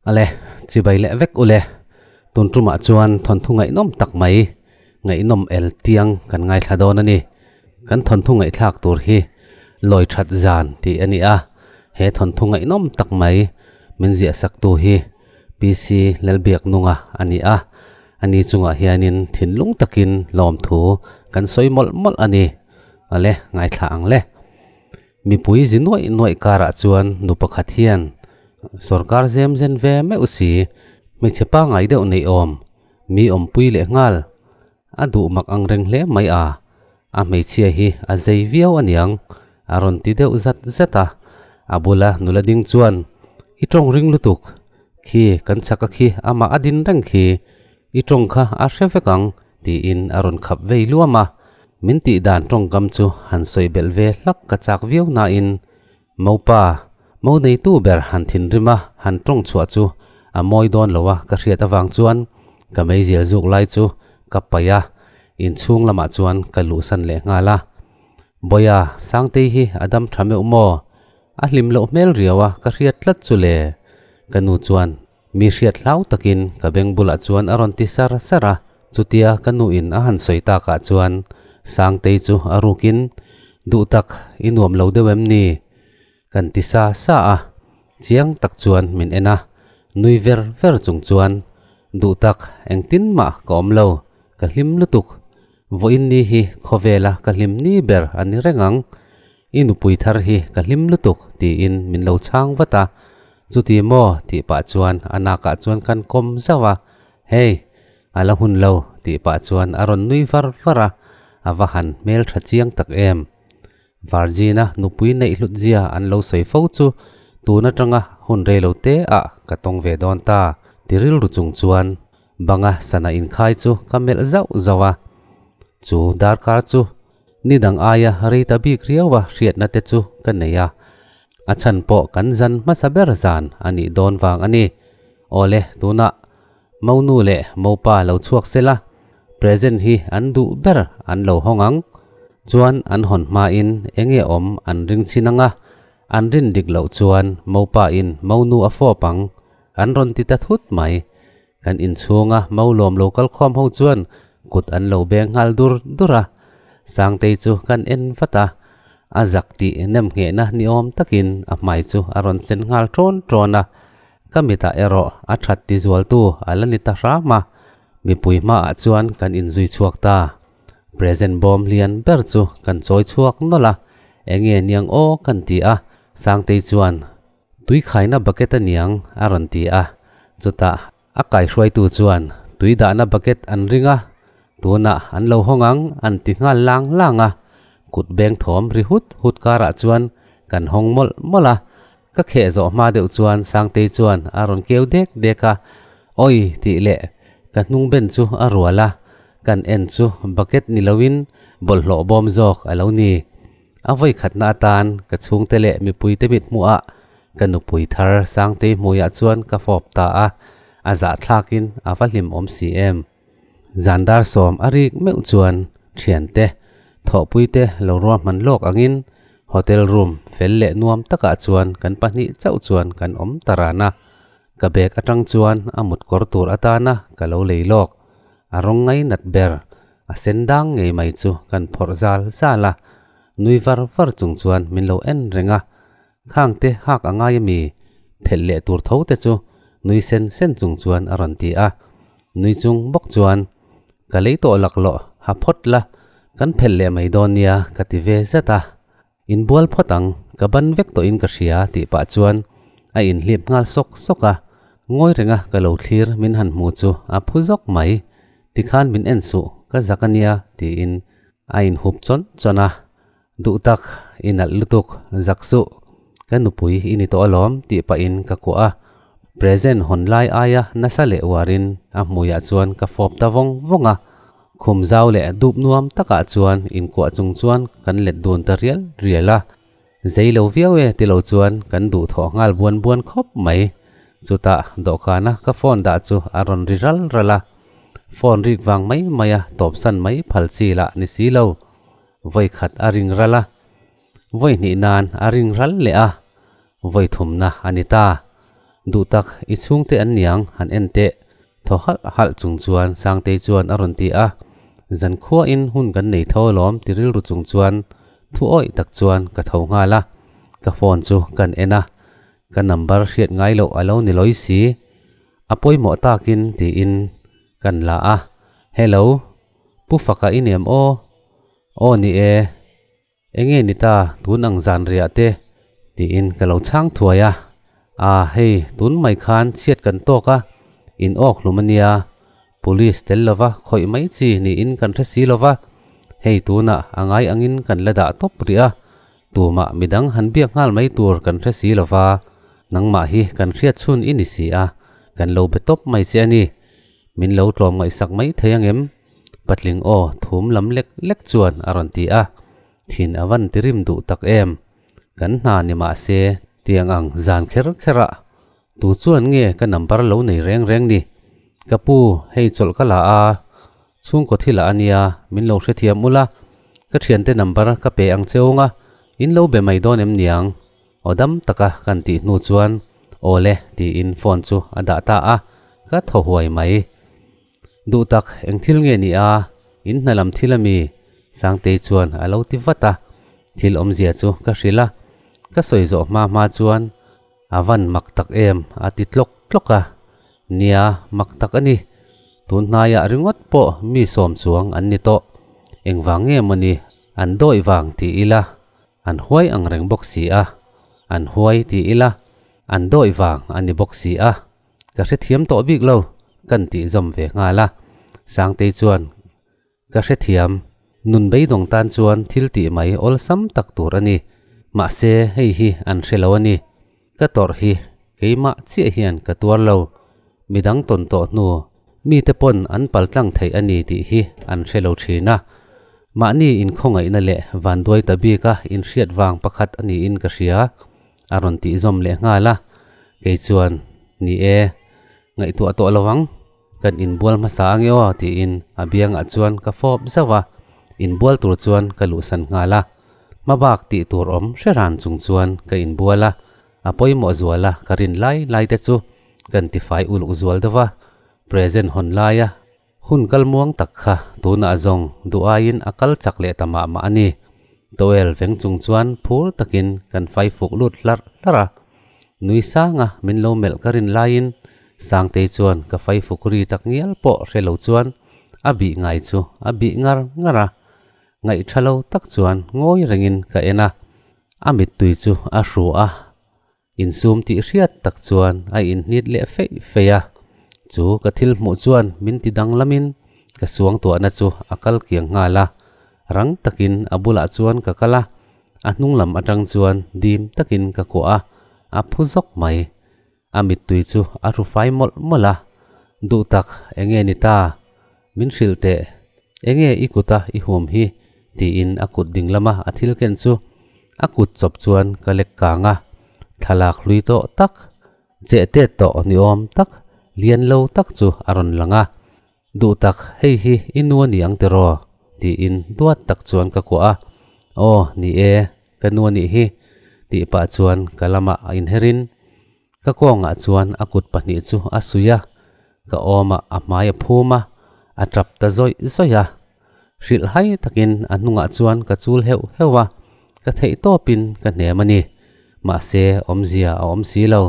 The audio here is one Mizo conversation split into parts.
Ale, chibai leh vek ule. Tun tumah chuan thawnthu ngaihnawm tak mai, ngaihnawm el tiang kan ngaithla dawn a ni. Kan thawnthu ngaihthlak tur hi Lawi That Zan tih a ni a, he thawnthu ngaihnawm tak mai min ziahsaktu hi PC Lalbiaknunga a ni a, ani chungah hianin thinlung takin lawmthu kan sawi mawlh mawlh a ni. Ale, ngaithla ang le. Mipui zi nuaih nuaih karah chuan nu pakhat hian sawrkar zem zen ve meuh si, hmeichhe pangngai deuh neih awm, mi awmpui leh nghal. A duh mak ang reng hle mai a, a hmeichhia hi a zei viau aniang, a rawn ti deuh zat zat a. A bula nula ding chuan, I tawng ring lutuk, khi kan chak a khi amah a din reng khi, I tawng kha a hre vek ang, tiin a rawn khap vei luam a. Min tih dan tawngkam chu han sawi belh ve hlak ka chak viau nain Mopa, mo neitu ber han thinrim a han tawng chhuah chu a mawi dawn lo a ka hriat avang chuan ka meizial zuk lai chu ka paih a, inchhung lamah chuan ka luhsan leh nghal a. Bawia, Sangtei hi a dam tha meuh maw? A hlim loh hmel riau a ka hriat tlat chu le. Ka nu chuan Mi hriat hlau takin ka beng bulah chuan a rawn ti sar sar a, chutia ka nuin a han sawi takah chuan Sangtei chu a rukin, Duh tak, i nuam lo deuh em ni? Kan ti sa sa a, chiang tak chuan min en a, nui ver ver chung chuan, Duh tak, engtin mah ka awm lo, ka hlim lutuk. Vawiin ni hi khawvela ka hlim ni ber a ni reng ang. I nupui thar hi ka hlim lutuk tiin min lo chhang vat a, chuti maw tih pah chuan a nakah chuan kan kawm zauh a, Hey, a la hun lo tih pah chuan a rawn nui var var a, a va han hmel tha chiang tak em. Virgin-a nupui neih hlut zia an lo sawi fo chu tun atanga hun rei lo te ah ka tawng ve dawn ta ti rilru chung chuan banga sana inkhai chu ka melh zauh zauh a, chu darkar chu Ni dang aia rei ta bik riau a hriatna te chu ka nei a, a chhan pawh kan zan hmasa ber zan a nih dawn vang a ni. Awle, tunah Monu leh Mopa lo chhuak sela, present hi an duh ber an lo hawng ang. Chuan an hawn hmain enge awm an ring chhin ang a, an rin dik loh chuan Mopa in Monu a fawp ang, an rawn ti ta thut mai. Kan inchhunga mau lawm lo kal khawm ho chuan kut an lo beng nghal dur dur a, Sangtei chu kan en vat a, a zak tih nem nghehna ni awm takin a hmai chu a rawn sen nghal ṭawn ṭawn a, ka mitah erawh a ṭhat ti zualtu a la ni ta hram a, mipui hmaah chuan kan inzui chhuak ta. Present bawm lian ber chu kan chawi chhuak nawlh a, enge niang aw kan ti a, Sangtei chuan Tui khaina bucket a niang a rawn ti a, chutah a kaihruaitu chuan tui dahna bucket an ring a, tunah an lo hawng ang an ti nghal lang lang a, kut beng thawm ri hut hut karah chuan kan hawng mawlh mawlh a, ka kheh zawh hma deuh chuan Sangtei chuan a rawn keu dek dek a, Awi tih leh ka hnung ben chu a rual a, kan en chu bucket ni loin bawlhhlawh bawm zawk a lo ni. A vawi khatna atan ka chhungte leh mipuite mit hmuhah ka nupui thar Sangtei hmuiah chuan ka fawp ta a, a zahthlakin a va hlim awm si em. Zandar sawm a rik meuh chuan thiante, thawhpuite lo ruahman lawk angin hotel room fel leh nuam takah chuan kan pahnih chauh chuan kan awm ta ran a. Ka bag atang chuan a mutkawr tur atana ka lo lei lawk, a rawng ngainat ber A sen dang ngei mai chu kan phawrh zal zal a, nui var var chung chuan min lo en reng a, Khangte hak a ngai ami? Phelh leh tur tho te chu nui sen sen chung chuan a rawn ti a, nui chung bawk chuan, Ka lei tawh laklawh ha phawt la, kan phelh leh mai dawn nia ka ti ve zat a. Inbual phawt ang, ka ban vek tawhin ka hria tih pah chuan a inhlip nghal sawk sawk a, ngawi renga ka lo thlir min han hmu chu a phu zawk mai. Tikhan min en suh, ka zak a nia tiin a inhup chawn chawn a, Duh tak, i nalh lutuk, zak suh, ka nupui i ni tawh alawm tih pahin ka kuah a, present hawn lai aia nasa leh uarin a hmuiah chuan ka fawp ta vawng vawng a. Khum zau leh dup nuam takah chuan inkuah chung chuan kan let dun ta rial rial a, zei lo viau e ti lo chuan kan duh thawh nghal buan buan khawp mai. Chutah dawhkana ka phone dah chu a rawn ri ral ral a, phone rik vang mai mai a tawpsan mai phal chi lah ni si lo. Vawi khat a ring ral a, vawi hnih nan a ring ral leh a, vawi thumna a ni ta. Duhtak, i chhungte an niang, han en teh. Thaw halh halh chung chuan Sangtei chuan a rawn ti a, Zankhuain hun kan nei tho alawm ti rilru chung chuan thu awih tak chuan ka tho nghal a, ka phone chu kan en a, ka number hriat ngai loh a lo ni lawi si. A pawimawh takin tiin kan la a, Hello, Pu Faka i nem aw? Aw ni e. Enge ni ta tun ang zan riah te? tiin ka lo chhang thuai a. Aa hei tun mai khan chhiat kan tawk a, in awk hlum a nia, police tel lova khawih mai chi niin kan hre si lova, hei tunah a ngai angin kan la dah tawp rih a, tumah midang han biak nghal mai tur kan hre si lova, nangmah hi kan hriat chhun i ni si a, kan lo be tawp mai che a ni. Min lo tlawm ngaihsak mai thei angem? Patling aw thum lam lek lek chuan a rawn ti a, thin a van ti rim duh tak em? Kan hna ni mah se tiang ang zan kher kher a, tu chuan nge ka number lo nei reng reng ni? Ka pu, hei chawlh ka la a, chhungkaw thil ah a nia, min lo hrethiam ula, ka thiante number ka pe ang che ung a, in lo be mai dawn em niang? Aw dam taka kan tih hnu chuan aw le tiin phone chu a dah ta a, ka thaw huai mai. Duh tak, eng thil nge ni a? In hna lam thil a mi? Sangtei chuan a lo ti vat a. Thil awmzia chu ka hrilh a. Ka sawi zawh hma hma chuan a van mak tak em a ti tlawk tlawk a. Nia, mak tak a ni. Tun hnaiah ringawt pawh mi sawm chuang an ni tawh. Engvang nge mawni an dawih vang ti ila an huai ang reng bawk si a. An huai ti ila an dawih vang a ni bawk si a. Ka hrethiam tawh bik lo, kan tih zawm ve nghal a. Sangtei chuan, Ka hrethiam, nun beidawng tan chuan thil tih mai awlsam tak tur a ni. Mahse, hei hi an hre lo a ni. Ka tawrh hi keimah chiah hian ka tuar lo. Midang tawn tawh hnu, mite pawn an paltlang theih a ni tih hi an hre lo thin a. Mahni inkhawngaihna leh vanduai ta bika inhriat vang pakhat a niin ka hria. A rawn tih zawm leh nghal a, kei chuan, Ni e, ngaihtuah tawh lo ang, kan inbual hmasa ange aw tiin a biangah chuan ka fawp zauh a, inbual tur chuan ka luhsan nghal a. Hmabak tih tur awm hre ran chung chuan ka inbual a, a pawimawh zual a ka rin lai lai te chu kan tifai uluk zual deuh a, present hawn laia Hun kal muang tak kha tunah zawng duh aiin a kal chak leh ta mah mah a ni. Towel veng chung chuan phur takin kan fai fuk lut hlarh hlarh a. Nui sanga min lo melh ka rin laiin Sangtei chuan ka fai fuk ri tak ngial pawh hre lo chuan a bih ngai chu a bih ngar ngar a. Ngaihtha lo tak chuan ngawi rengin ka en a, a mittui chu a hru a. Insum tih hriat tak chuan a inhnit leh feih feih a, chu ka thil hmuh chuan min ti danglamin ka suangtuahna chu a kal kiang nghal a, rang takin a bulah chuan ka kal a, a hnung lam atang chuan dim takin ka kuah a, a phu zawk mai. A mittui chu a hru fai mawlh mawlh a, Duh tak, enge ni ta? Min hrilh teh, enge i kuta i hum hi? tiin a kut ding lama a thil ken chu a kut chawp chuan ka lek kang a, thlalak hlui tawh tak, cheh tet tawh ni awm tak, lian lo tak chu a rawn lang a. Duh tak, hei hi i nu a ni ang tiraw? tiin duat tak chuan ka kuah a, Aw, ni e, ka nu a nih hi, tih pah chuan ka lamah a inherin ka kawngah chuan a kut pahnih chu a suih a, ka awmah a hmai a phum a, a tap ta zawih zawih a. Hrilh hai takin a hnungah chuan ka chul heuh heuh a, ka theih tawpin ka hnem a ni. Mahse, awmzia a awm si lo.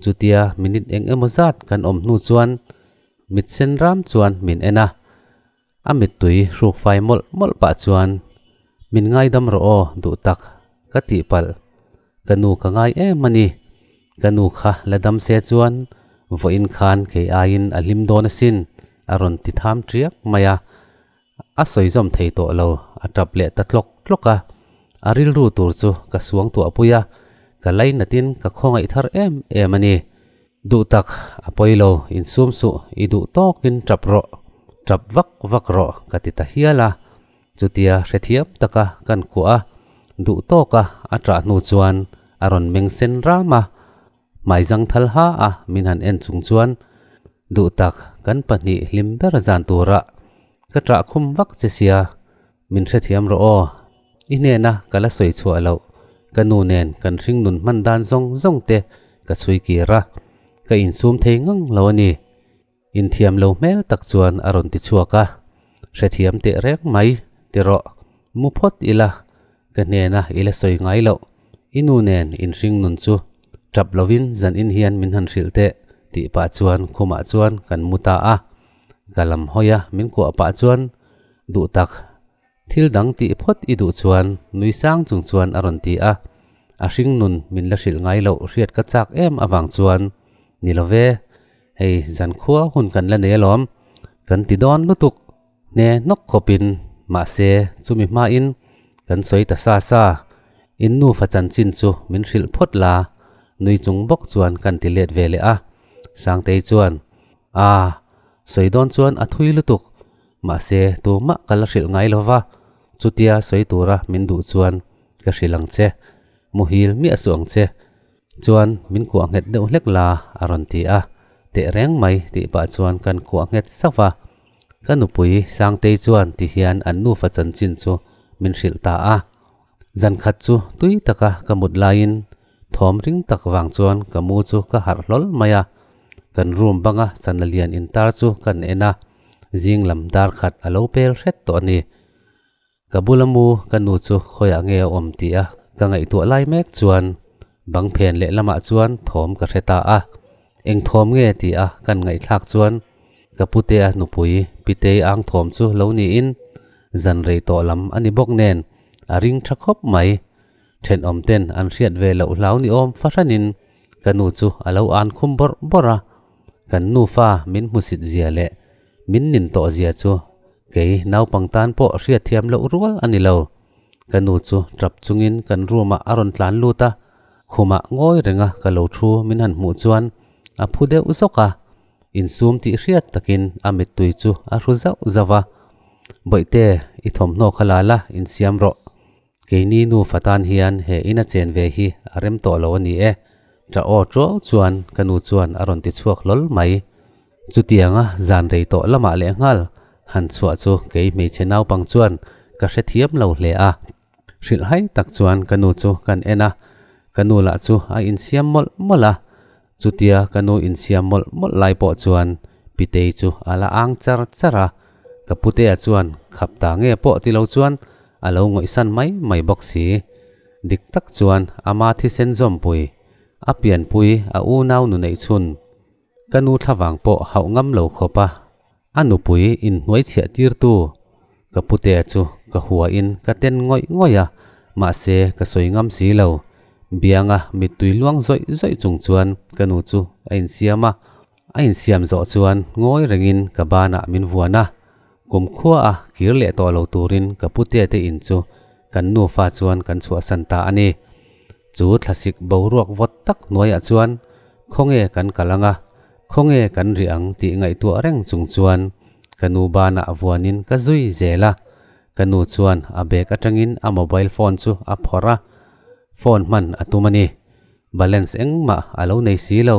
Chutia minute eng emaw zat kan awm hnu chuan mit sen ram chuan min en a. A mittui hruk fai mawlh mawlh pah chuan, Min ngaidam rawh aw, duh tak, ka tih palh. Ka nu ka ngai em a ni. Ka nu kha la dam se chuan vawiin khan kei aiin a hlim dawn asin, a rawn ti tham ṭiak mai a. A sawi zawm thei tawh lo, a ṭap leh ta tlawk tlawk a. A rilru tur chu ka suang tuahpui a, ka lainatin ka khawngaih thar em em a ni. Duh tak, a pawi lo, insum suh, i duh tawkin tap rawh, tap vak vak rawh ka ti ta hial a. Chutia hrethiam taka kan kuah a, duh tawka a ṭah hnu chuan a rawn meng sen ram a, hmaizang thal ha a min han en chung chuan, Duh tak, kan pahnih hlim ber zan turah ka ṭah khum vak che sia, Min hrethiam rawh aw. I hnena ka la sawi chhuah loh, ka nu nen kan hringnun hman dan zawng zawng te ka chhui kir a. Ka insum thei ngang lo a ni. Inthiam lo hmel tak chuan a rawn ti chhuak a, Hrethiam teh reng mai, ti rawh. Mu phawt ila, ka hnena i la sawi ngai loh. I nu nen inhring nun chu tap lovin zan in hian min han hrilh teh, tih pah chuan khumah chuan kan mu ta a. Ka lam hawi a, min kuah pah chuan duh tak Thil dang tih phawt i duh chuan nui sang chung chuan a rawn ti a, a hring nun min la hrilh ngai loh hriat ka chak em avang chuan, Ni lo ve, hei zankhua hun kan la nei alawm, kan ti dawn lutuk hne hnawk khawpin, mahse chumi hmain kan sawi ta sa sa, in nufa chanchin chu min hrilh phawt la, nui chung bawk chuan kan ti let ve leh a, Sangtei chuan, Aa, sawi dawn chuan a thui lutuk, Mahse, tumah ka la hrilh ngai lo va, chutia sawi tura min duh chuan ka hrilh ang che, muhil miah suh ang che. Chuan min kuah nghet deuh hlek la, a rawn ti a, teh reng mai tih pah chuan kan kuah nghet sauh va. Ka nupui Sangtei chuan ti hian an nufa chanchin chu min hrilh ta a. Zan khat chu tui taka ka mut laiin thawm ring tak vang chuan ka mu chu ka harh hlawl mai a. Kan room banga sana lian intar chu kan en a, zing lam dar khat a lo pel hret tawh a ni. Ka bula mu ka nu chu khawiah nge a awm tih a ka ngaihtuah lai mek chuan bang phen leh lamah chuan thawm ka hre ta a. Eng thawm nge tih a kan ngaihthlak chuan ka putea nupui Pitei ang thawm chu lo niin zan rei tawh lam a ni bawk nen a ring tha khawp mai. Thenawm ten an hriat ve loh hlau ni awm fahranin ka nu chu a lo an khum bawrh bawrh a, kan nufa min hmusit zia leh min nin tawh zia chu kei naupang tan pawh hriatthiam loh rual a ni lo. Ka nu chu tap chungin kan room ah a rawn tlan lut a, khumah ngawi renga ka lo thu min han hmuh chuan a phu deuh zawk a, insum tih hriat takin a mittui chu a hru zauh zauh a, Bawihte, i thawmhnaw kha la la, insiam rawh. Keini nufa tan hian he ina chen ve hi a rem tawh lo a ni e, ṭah aw ṭuau chuan ka nu chuan a rawn ti chhuak hlawl mai. Chutianga zan rei tawh lamah lehnghal han chhuah chu kei hmeichhe naupang chuan ka hrethiam lo hle a. Hrilhhai tak chuan ka nu chu kan en a, ka nu lah chu a insiam mawlh mawlh a. Chutia ka nu insiam mawlh mawlh lai pawh chuan Pitei chu a la ang char char a, ka putea chuan khap ta nge pawh ti lo chuan a lo ngawihsan mai mai bawk si. Dik tak chuan ama thisen zawmpui, a pianpui a unau nu neih chhun, ka nu thlavang pawh hauh ngam lo khawp a, a nupui inhnuai chhiah tirtu ka putea chu ka huain ka ten ngawih ngawih a, mahse ka sawi ngam si lo. Bianga mittui luang zawih zawih chung chuan ka nu chu a insiam a, a insiam zawh chuan ngawi rengin ka banah min vuan a, kumkhua a kir leh tawh lo turin ka putea te in chu kan nufa chuan kan chhuahsan ta a ni. Chu thlasik boruak vawt tak hnuaiah chuan khawnge kan kal ang a, khawnge kan ri ang tih ngaihtuah reng chung chuan ka nu banah vuanin ka zui zel a. Ka nu chuan a bag atangin a mobile phone chu a phawrh a, phone hman a tum a ni. Balance engmah a lo nei si lo.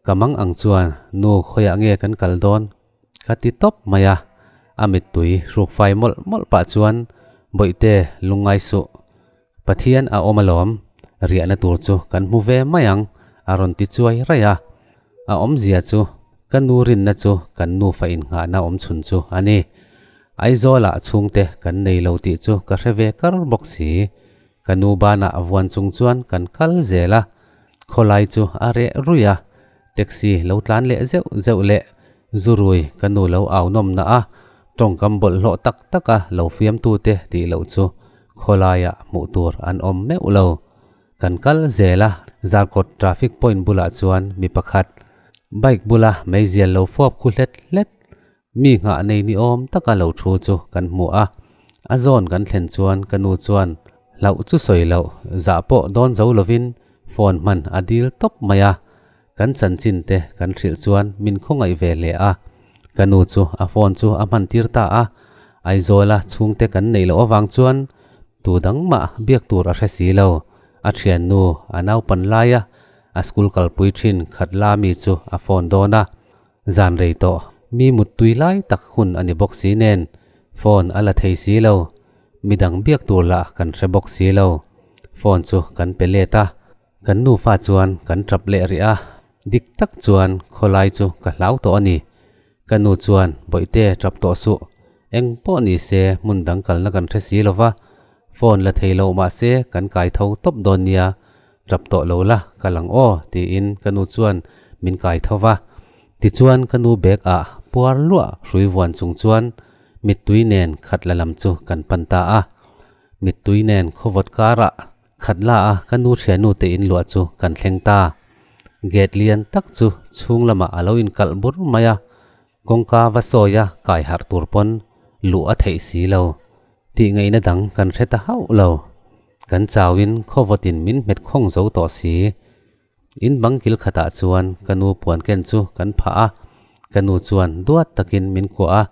Ka mang ang chuan nu khawiah nge kan kal dawn? Ka ti tawp mai a, a mittui hrukfai mawlh mawlh pah chuan Bawihte lungngai suh. Pathian a awm alawm, riahna tur chu kan hmu ve mai ang, a rawn ti chuai raih a. A awmzia chu ka nu rinna chu kan nufa innghahna awm chhun chu a ni. Aizawlah chhungte kan nei lo tih chu ka hre ve kar bawk si. Ka nu banah vuan chung chuan kan kal zel a, khawlai chu a reh ruih a, taxi lo tlan leh zeuh zeuh leh zurui ka nu lo au nawm na a, tawngkam bawlhhlawh tak taka lo fiamtute tih loh chu khawlaiah hmuh tur an awm meuh lo. Kan kal zel a, Zarkawt traffic point bulah chuan mi pakhat bike bula meizial lo fawp khu hlet hlet Mi nghah nei ni awm taka lo thu chu kan hmu a, a zawn kan thlen chuan ka nu chuan hlauh chu sawi loh, zah pawh dawn zo lovin phone hman a dil tawp mai a, kan chanchin te kan hrilh chuan min khawngaih ve hle a, ka nu chu a phone chu a hman tir ta a, Aizawla chhungte kan neih loh avang chuan tu dang mah biak tur a hre si lo, a thiannu a naupan laia a school kalpui thin khat la mi chu a phone dawn a. Zan rei tawh, mi muttui lai tak hun a ni bawk si nen, phone a la thei si lo. Midang biak tur lah kan hre bawk si lo. Phone chu kan pe let a, kan nufa chuan kan tap leh rih a. Dik tak chuan khawlai chu ka hlau tawh a ni. Ka nu chuan, Bawihte, tap tawh suh. Eng pawh ni se hmun dang kalna kan hre si lo va, phone la thei lo mah se kan kai tho tawp dawn nia, tap tawh lo la ka lang aw tiin ka nu chuan min kai tho va. Tichuan ka nu bag ah puar luah hrui vuan chung chuan mittui nen khat la lam chu kan pan ta a. Mittui nen khawvawt karah khat la a ka nu thiannu te in luah chu kan thleng ta. Gate lian tak chu chhung lamah a lo inkalh bur mai a, kawngka va sawi a kai harh tur pawn luh a theih si lo. Tih ngaihna dang kan hre ta hauh lo. Kan chauin khawvawtin min hmet khawng zo tawh si. In bang kil khatah chuan ka nu puan ken chu kan phah a, ka nu chuan duat takin min kuah a,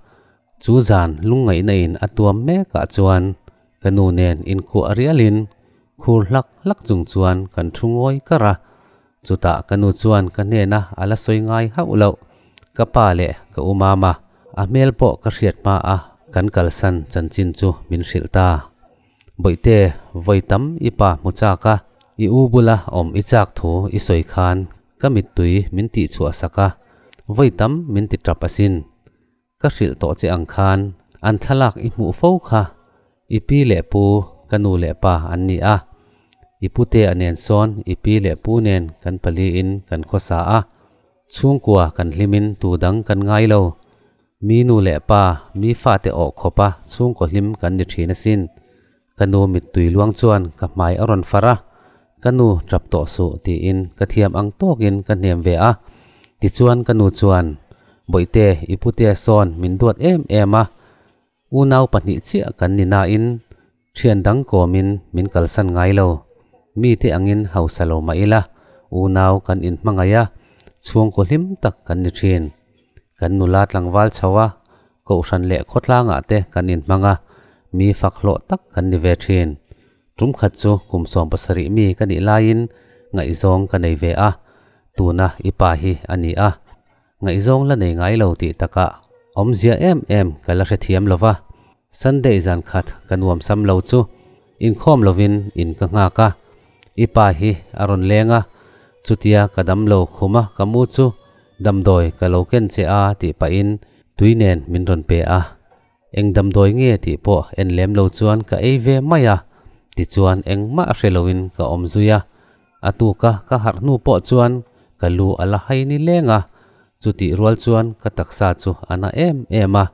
chu zan lungngaihna in a tuam mekah chuan ka nu nen inkuah rialin khur hlak hlak chung chuan kan thu ngawi kar a, chutah ka nu chuan ka hnena a la sawi ngai hauh loh, ka pa leh ka u mama a hmel pawh ka hriat hma a kan kalsan chanchin chu min hrilh ta. Bawihte, vawi tam i pa hmu chak a, i u bula awm i chak thu i sawi khan ka mittui min tihchhuah sak a, vawi tam min ti tap asin. Ka hrilh tawh che ang khan an thlalak i hmuh fo kha i pi leh pu, ka nu leh pa an ni a. I pute a nen sawn i pi leh pu nen kan paliin kan khawsa a. Chhungkua kan hlimin tu dang kan ngai lo. Mi nu leh pa, mi fate awh khawpa chhungkaw hlim kan ni thin asin. Ka nu mittui luang chuan ka hmai a rawn far a, Ka nu tap tawh suh tiin ka thiam ang tawkin ka hnem ve a. Tichuan ka nu chuan, Bawihte, i putea sawn min duat em em a, unau pahnih chiah kan ni nain thian dang kawmin min kalsan ngai lo. Mite angin hausa lo mah ila, unau kan inhmangaih a, chhungkaw hlim tak kan ni thin. Kan nula tlangval chho a, Kohhran leh khawtlangah te kan inhmang a, mi fak hlawh tak kan ni ve thin. Tum khat chu kum 70 mi ka nih laiin ngaihzawng ka nei ve a, tuna i pa hi a ni a. Ngaihzawng la nei ngai lo tih takah awmzia em em ka la hrethiam lo va. Sunday zan khat ka nuam sam lo chu inkhawm lovin in ka nghak a, i pa hi a rawn leng a, chutia ka dam lo khum a ka mu chu damdawi ka lo ken che a tih pahin tui nen min rawn pe a, eng damdawi nge tih pawh en lem lo chuan ka ei ve mai a, tichuan engmah hre loin ka awm zui a, a tuka ka harh hnu pawh chuan ka lu a la hai ni leng a, chutih rual chuan ka taksa chu a na em em a,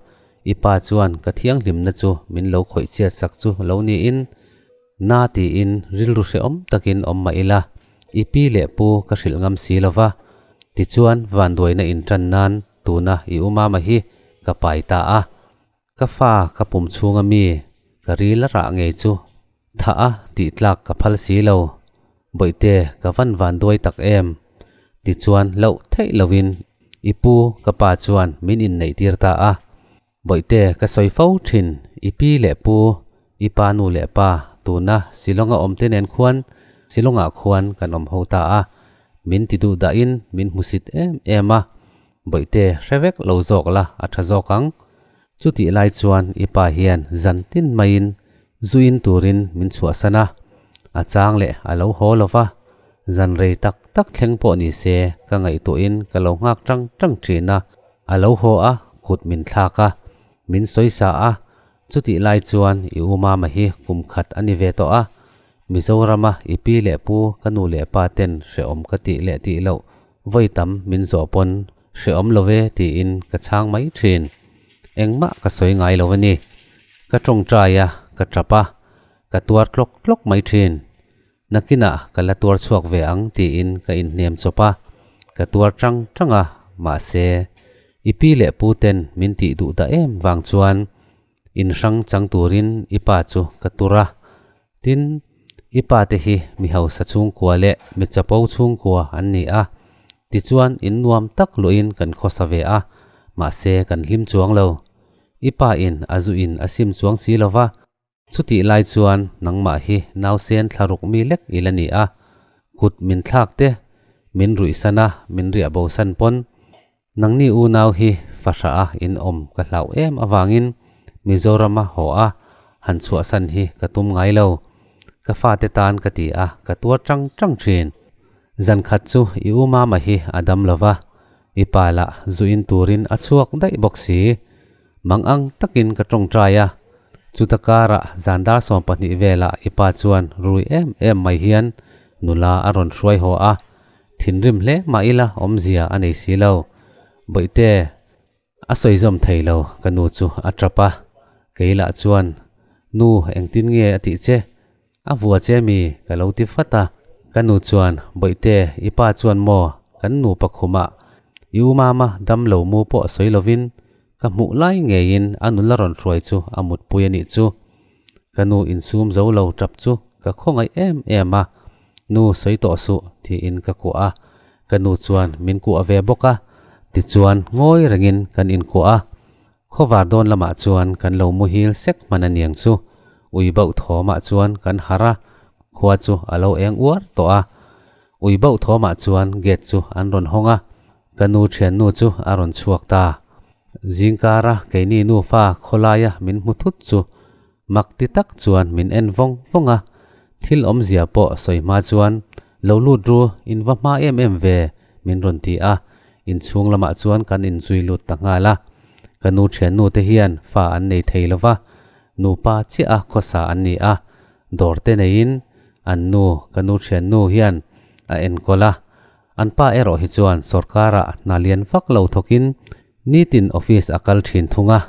i pa chuan ka thianghlimna chu min lo khawih chhiat sak chu lo niin Na tiin rilru hrehawm takin awm mah ila, i pi leh pu ka hrilh ngam si lo va. Tichuan vanduaina inṭan nan tuna i u mama hi ka pai ta a. Ka fa ka pum chhunga mi ka ril a rah ngei chu thah a tih tlak ka phal si lo. Bawihte ka van vanduai tak em? Tichuan loh theih loin i pu ka pa chuan min inneihtir ta a. Bawihte, ka sawi fo thin, i pi leh pu, i pa nu leh pa, tuna Shillong-a awmte nen khuan Shillong-ah khuan kan awm ho ta a, min ti duh dahin min hmusit em em a, Bawihte, hre vek lo zawk la, a tha zawk ang. Chutih lai chuan i pa hian zan tin maiin zuin turin min chhuahsan a, a chang leh a lo haw lo va, zan rei tak tak thleng pawh ni se ka ngaihtuahin ka lo nghak tang tang thin a. A lo haw a, kut min thlak a, min sawi sa a, chutih lai chuan i u mama hi kum khat a ni ve tawh a, Mizorama i pi leh pu ka nu leh pa ten hrehawm ka tih leh tih loh vawi tam min zawh pawn hrehawm lo ve tiin ka chhang mai thin. Engmah ka sawi ngai lo a ni. Ka tawngtai a, ka tap a, ka tuar tlawk tlawk mai thin. Nakinah ka la tuar chhuak ve ang tiin ka inhnem chawp a, ka tuar tang tang a, mahse, i pi leh pu ten min tih duh dah em vang chuan inhrang chang turin i pa chu ka tur a, tin, i pa te hi mi hausa chhungkua leh mi chapo chhungkua an ni a, tichuan in nuam tak luahin kan khawsa ve a, mahse kan hlim chuang lo. I pa in a zu in a sim chuang si lo va. Chutih lai chuan nangmah hi nausen thlaruk mi lek i la ni a, kut min thlak te, min ruihsan a, min riah bosan pawn nangni unau hi fahrah a in awm ka hlauh em avangin Mizorama haw a han chhuahsan hi ka tum ngai lo. Ka fate tan ka ti a, ka tuar tang tang thin. Zan khat chu i u mama hi a dam lo va, i pa lah zu in turin a chhuak daih bawk si. Mang ang takin ka tawngtai a, chuta karah zan dar 12 velah i pa chuan rui em em mai hian nula a rawn hruai haw a, thinrim hle mah ila awmzia a nei si lo. Bawihte, A sawi zawm thei lo, ka nu chu a tap a, kei lah chuan, Nu, engtin nge a tih che? A vua che mi? ka lo ti fat a. Ka nu chuan, Bawihte, i pa chuan maw kan nupa khumah i u mama dam lo mu pawh sawi lovin ka hmuh lai ngeiin a nula rawn hruai chu a mutpui a nih chu. Ka nu insum zo lo tap chu ka khawngaih em em a, Nu sawi tawh suh tiin ka kuah a, ka nu chuan min kuah ve bawk a, tichuan ngawi rengin kan inkuah a. Khawvar dawn lamah chuan kan lo muhil sek hman a niang chu, ui bauh thawmah chuan kan harh a, khua chu a lo eng uar tawh a. Ui bauh thawmah chuan gate chu an rawn hawng a, ka nu thiannu chu a rawn chhuak ta. Zingkara keini nufa khawlaia min hmu thut chu Mak ti tak chuan min en vawng vawng a, thil awmzia pawh sawi hma chuan, Lo lut ru, in va hma em em ve, min rawn ti a, inchhung lamah chuan kan inzui lut ta nghal a. Ka nu thiannu te hian fa an nei thei lo va, nupa chiah a khawsa an ni a, dawr te neiin an nu, ka nu thiannu hian a enkawl a. An pa erawh hi chuan sawrkarah hna lian vak lo thawkin Nitin office a kal thin thung a,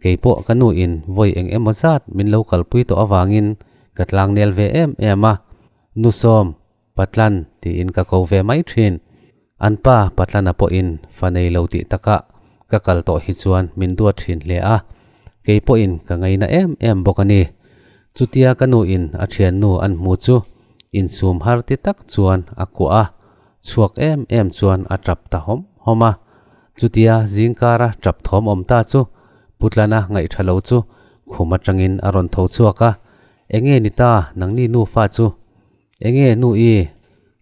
kei pawh ka nu in vawi eng emaw zat min lo kalpui tawh avangin ka tlang nel ve em em a, Nu Sawm, Patlan tiin ka ko ve mai thin. An pa Patlana pawhin fa nei lo tih takah ka kal tawh hi chuan min duat thin hle a, kei pawhin ka ngaina em em bawk a ni. Chutia ka nu in a thiannu an hmu chu insum har ti tak chuan a kuah a, chhuak em em chuan a tap ta hawm hawm a. Chutia zingkara tap thawm awm ta chu Putlana ngaihṭha lo chu khum aṭangin a rawn tho chhuak a, Enge ni ta nangni nufa chu? Enge nu i?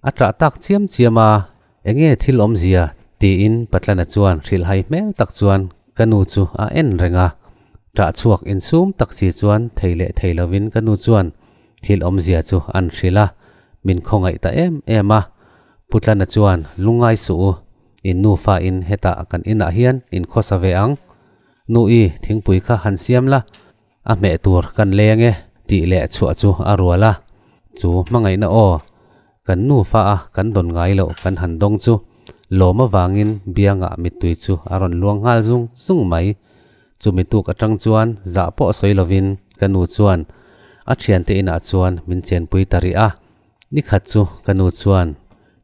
A ṭah tak chiam chiam a, Enge thil awmzia? tiin Patlana chuan hrilhhai hmel tak chuan ka nu chu a en reng a. Ṭah chhuak insum tak si chuan thei leh thei lovin ka nu chuan thil awmzia chu an hrilh a, min khawngaih ta em em a. Putlana chuan lungngai suh u. In nufa in hetah kan inah hian in khawsa ve ang. Nu i thingpui kha han siam la, a hmeh tur kan leng e tih leh chhuah chu a rual a. Chu hmangaihna aw, kan nufa a kan dawn ngai loh kan han dawng chu lawm avangin biangah mittui chu a rawn luang nghal zung zung mai. Chumi tuk atang chuan zah pawh sawi lovin ka nu chuan a thiante inah chuan min chenpui ta rih a. Nikhat chu ka nu chuan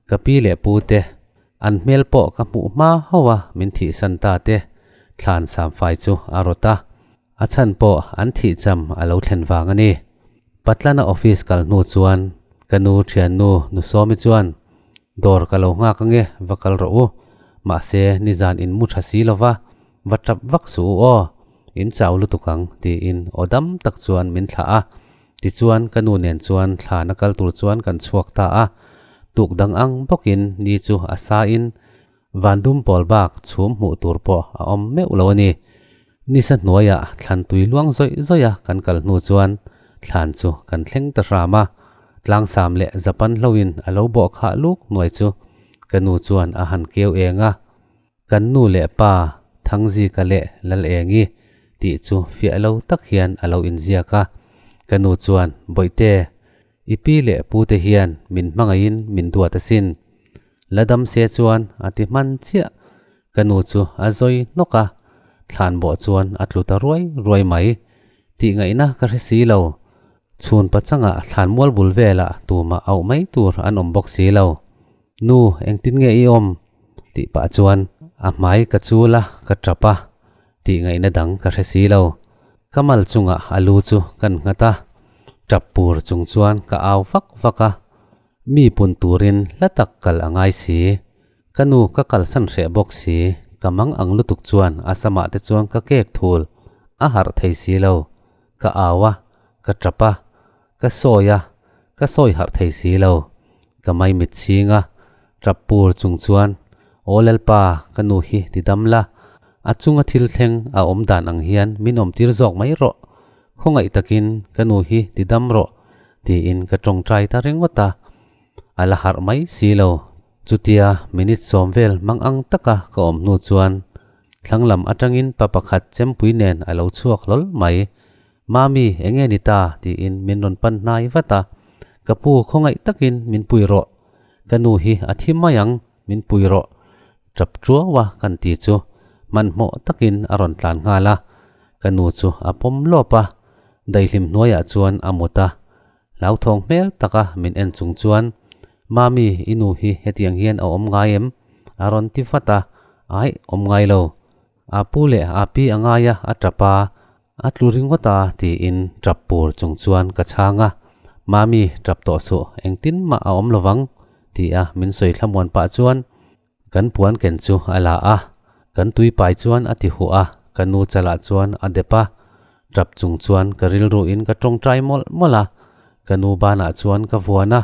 ka pi leh pu te An hmel pawh ka hmuh hma hauh a min thihsan ta te thlan samfai chu a rawt a, a chhan pawh an thih cham a lo thlen vang a ni. Patlana office kal hnu chuan ka nu thiannu nu Sawmi chuan dawr ka lo nghak ange va kal rawh u, mahse nizan in mu tha si lova va tap vak suh u aw, in chau lutuk ang tiin aw dam tak chuan min thlah a. Tichuan ka nu nen chuan thlana kal tur chuan kan chhuak ta a, tuk dang ang bawkin ni chu a sa in van dum pawl bak chhum hmuh tur pawh a awm meuh lo a ni. Nisa hnuaiah thlan tui luang zawih zawih a kan kal hnu chuan thlan chu kan thleng ta hram a, tlangsam leh Japan hloin a lo bawh khah luk hnuai chu ka nu chuan a han keu eng a. Kan nu leh pa Thangzika leh Lalengi tih chu fiah lo tak hian a lo inziak a. Ka nu chuan, Bawihte, i pi leh pu te hian min hmangaihin min duat asin. La dam se chuan a ti hman chiah. Ka nu chu a zawi hnawk a, thlan bawh chuan a tlu ta ruai ruai mai. Tih ngaihna ka hre si lo. Chhun pachangah thlan mual bul velah tumah auh mai tur an awm bawk si lo. Nu, engtin nge i awm? tih pah chuan a hmai ka chul a, ka tap a, tih ngaihna dang ka hre si lo. Ka mal chungah a lu chu kan nghat a, tap pur chung chuan ka au vak vak a, mi pun turin hla tak kal a ngai si. Ka nu ka kalsan hreh bawk si, ka mang ang lutuk chuan a samah te chuan ka kek thul, a harh thei si lo. Ka au a, ka tap a, Ka sawi a, ka sawi harh thei si lo. Ka maimit chhing a, tap pur chung chuan, Aw Lalpa, ka nu hi ti dam la, a chunga thil thleng a awm dan ang hian min awm tir zawk mai rawh. Khawngaih takin ka nu hi ti dam rawh, tiin ka tawngtai ta ringawt a. A la harh mai si lo. Chutia minute sawm vel mang ang taka ka awm hnu chuan thlang lam atangin pa pakhat chempui nen a lo chhuak hlawl mai. Mami, enge ni ta? tiin min rawn pan hnai vat a. Ka pu khawngaih takin min pui rawh. Ka nu hi a thi mai ang, min pui rawh. Tap tuau a kan ti chu hmanhmawh takin a rawn tlan nghal a. Ka nu chu a pawm lawp a, daihlim hnuaiah chuan a mut a. Hlauthawng hmel taka min en chung chuan, Mami, i nu hi hetiang hian a awm ngai em? a rawn ti vat a, Aih, awm ngai lo. A pu leh a pi a ngai a, a tap a, a tlu ringawt a tiin tap pur chung chuan ka chhang a. Mami, tap tawh suh, engtin mah a awm lovang ti a min sawi thlamuan pah chuan Kan puan ken chu a la a, kan tui pai chuan a ti huh a, ka nu chalah chuan a dep a, tap chung chuan ka rilru in ka tawngtai mawlh mawlh a, ka nu banah chuan ka vuan a,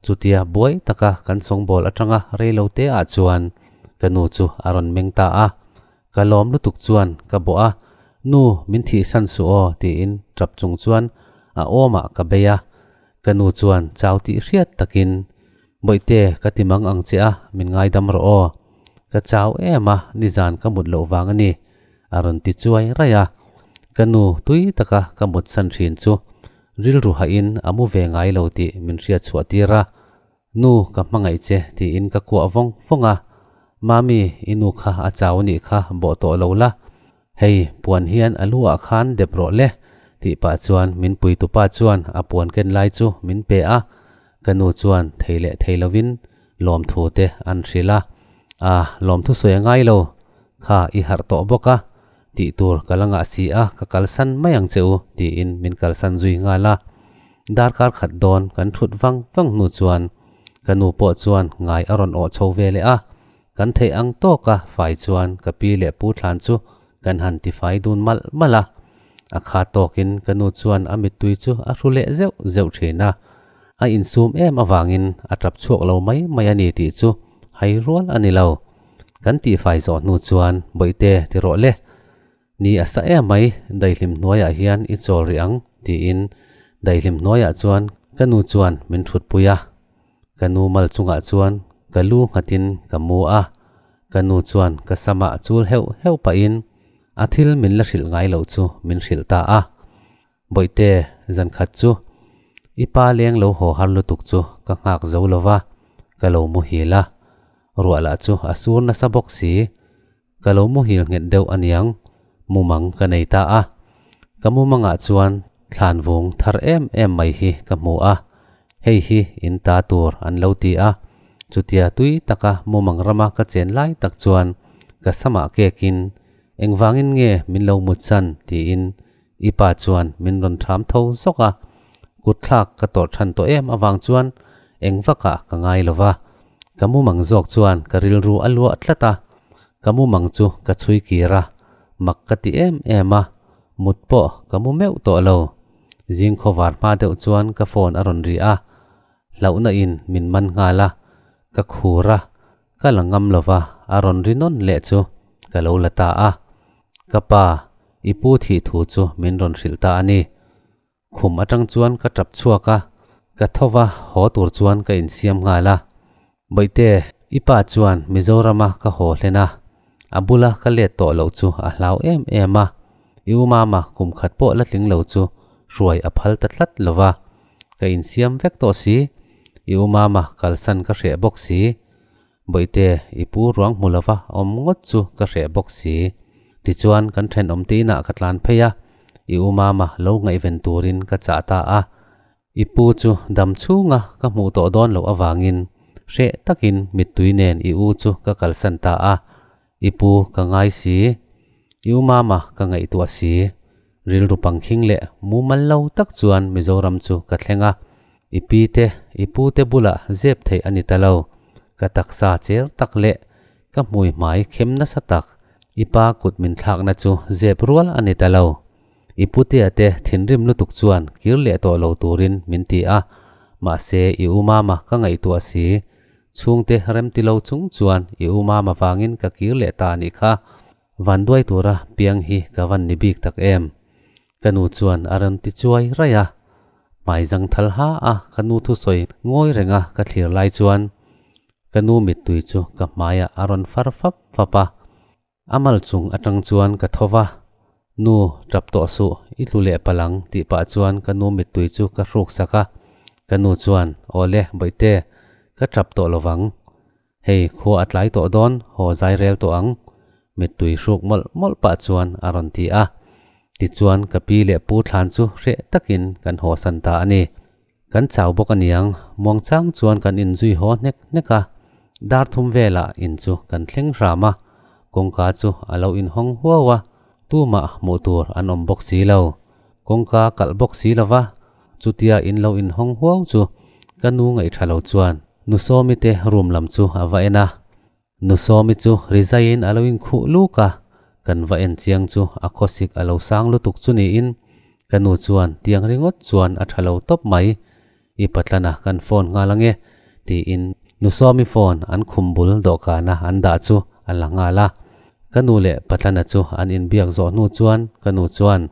chutia buai taka kan sawngbawl atanga reilo te ah chuan ka nu chu a rawn meng ta a, ka lawm lutuk chuan ka bawh a, Nu, min thihsan suh aw tiin tap chung chuan a awmah ka bei a, ka nu chuan chau tih hriat takin Bawihte, ka ti mang ang che a, min ngaidam rawh aw. Ka chau em a, nizan ka mut loh vang a ni, a rawn ti chuai raih a. Ka nu tui taka ka mut san thin chu rilru hahin a mu ve ngai lo tih min hriat chhuah tir a. Nu, ka hmangaih che tiin ka kuah vawng vawng a. Mami, i nu kha a chau a nih kha bawh tawh lo la. Hei, puan hian a lu ah khan dep rawh le, tih pah chuan min puitupa chuan a puan ken lai chu min pe a, ka nu chuan thei leh thei lovin lawmthu te an hrilh a, A, lawmthu sawi a ngai lo, kha i harh tawh bawk a, tih tur ka la ngah si a, ka kalsan mai ang che u, tiin min kalsan zui nghal a. Darkar khat dawn kan thut vang vang hnu chuan ka nu pawh chuan ngai a rawn awh chho ve leh a, Kan theih ang tawka fai chuan ka pi leh pu thlan chu kan han tifai dun malh malh a. A kha tawkin ka nu chuan a mittui chu a hru leh zeuh zeuh thin a. A insum em avangin a tap chhuak lo mai mai a ni tih chu hai rual a ni lo. Kan tihfai zawh hnu chuan Bawihte ti rawh le. Ni a sa em mai, daihlim hnuaiah hian i chawl rih ang, tiin daihlim hnuaiah chuan ka nu chuan min thutpui a. Ka nu mal chungah chuan ka lu nghatin ka mu a, ka nu chuan ka samah chul heuh heuh pahin a thil min la hrilh ngai loh chu min hrilh ta a. Bawihte, zan khat chu i pa leng lo haw har lutuk chu ka nghak zo lo va, ka lo muhil a. Ruah lah chu a sur nasa bawk si. Ka lo muhil nghet deuh aniang, mumang ka nei ta a. Ka mumangah chuan thlan vung thar em em mai hi ka hmu a, hei hi in ta tur an lo ti a. Chutia tui taka mumang rama ka chen lai tak chuan ka samah kekin, Engvangin nge min lo mutsan? tiin I pa chuan min rawn ṭham tho zawk a, kutthlak ka tawrh ṭhan tawh em avang chuan eng vakah ka ngai lo va. Ka mumang zawk chuan ka rilru a luah tlat a, ka mumang chu ka chhui kir a, mak ka ti em em a, mut pawh ka mu meuh tawh lo. Zing khawvar hma deuh chuan ka phone a rawn ri a, hlauhna in min man nghal a, ka khur a, Ka la ngam lo va, a rawn ri nawn leh chu ka lo la ta a. Ka pa, i pu thih thu chu min rawn hrilh ta a ni. Khum atang chuan ka tap chhuak a, ka tho va, haw tur chuan ka insiam nghal a. Bawihte, i pa chuan Mizorama ka haw hlen a, a bula ka let tawh loh chu a hlau em em a. I u mama kum khat pawh la tling lo chu hruai a phal ta tlat lo va, ka insiam vek tawh si. I u mama kalsan ka hreh bawk si. Bawihte, i pu ruang hmu lova awm ngawt chu ka hreh bawk si. Tichuan kan thenawm te inah ka tlan phei a, i u mama lo ngaihven turin ka chah ta a. I pu chu dam chhunga ka hmuh tawh dawn loh avangin hreh takin mittui nen i u chu ka kalsan ta a. I pu ka ngai si, i u mama ka ngaihtuah si. Rilru pangkhing leh mumal lo tak chuan Mizoram chu ka thleng a, i pi te, i pu te bulah zep theih a ni ta lo. Ka taksa cher tak leh ka hmui hmai khem nasa tak, i pa kut min thlakna chu zep rual a ni ta lo. I putea te thinrim lutuk chuan kir leh tawh lo turin min ti a, mahse i u mama ka ngaihtuah si. Chhungte remti lo chung chuan i u mama vangin ka kir leh ta anih kha. Vanduai tura piang hi ka van ni bik tak em? Ka nu chuan a rawn ti chuai raih a. Hmai zangthal ha a ka nu thusawi ngawi renga ka thlir lai chuan ka nu mittui chu ka hmaiah a rawn far fap fap a. A mal chung atang chuan ka tho va, Nu, tap tawh suh, i tlu leh palh ang tih pah chuan ka nu mittui chu ka hruk sak a. Ka nu chuan, Awle, Bawihte, ka tap tawh lo vang. Hei, khua a tlai tawh dawn, haw zai rel tawh ang. Mittui hruk mawlh mawlh pah chuan a rawn ti a. Tichuan ka pi leh pu thlan chu hreh takin kan haw san ta a ni. Kan chau bawk aniang, muangchang chuan kan inzui haw hnek hnek a, dar thum velah in chu kan thleng hram a, kawngka chu a lo inhawng huau a, tumah hmuh tur an awm bawk si lo, kawngka kalh bawk si lo va, chutia in lo inhawng huau chu ka nu ngaihṭha lo chuan nu Sawmi te room lam chu a va en a, Nu Sawmi chu rizaiin a lo inkhuh luk a, kan va en chiang chu a khawsik a lo sang lutuk chu niin ka nu chuan tiang ringawt chuan a tha lo tawp mai, i patlana kan phone nghal ange tiin Nu Sawmi phone an khum bul dawhkana an dah chu a la nghal a. Ka nu leh patlana chu an inbiak zawh hnu chuan ka nu chuan,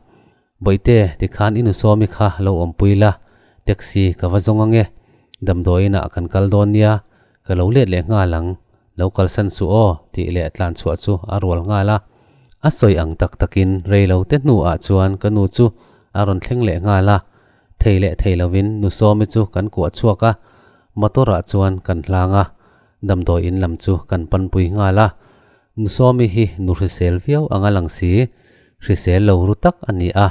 Bawihte, tikhan i nu Sawmi kha lo awmpui la, taxi ka va zawng ange, damdawiinah kan kal dawn nia, ka lo let leh nghal ang, lo kalsan suh aw tih leh tlan chhuah chu a rual nghal a. A sawi ang tak takin rei lo te hnuah chuan ka nu chu a rawn thleng leh nghal a, thei leh thei lovin nu Sawmi chu kan kuah chhuak a, motor ah chuan kan hlang a, damdawiin lam chu kan panpui nghal a. Nu Sawmi hi nu hrisel viau anga lang si, hrisel lo ru tak a ni a,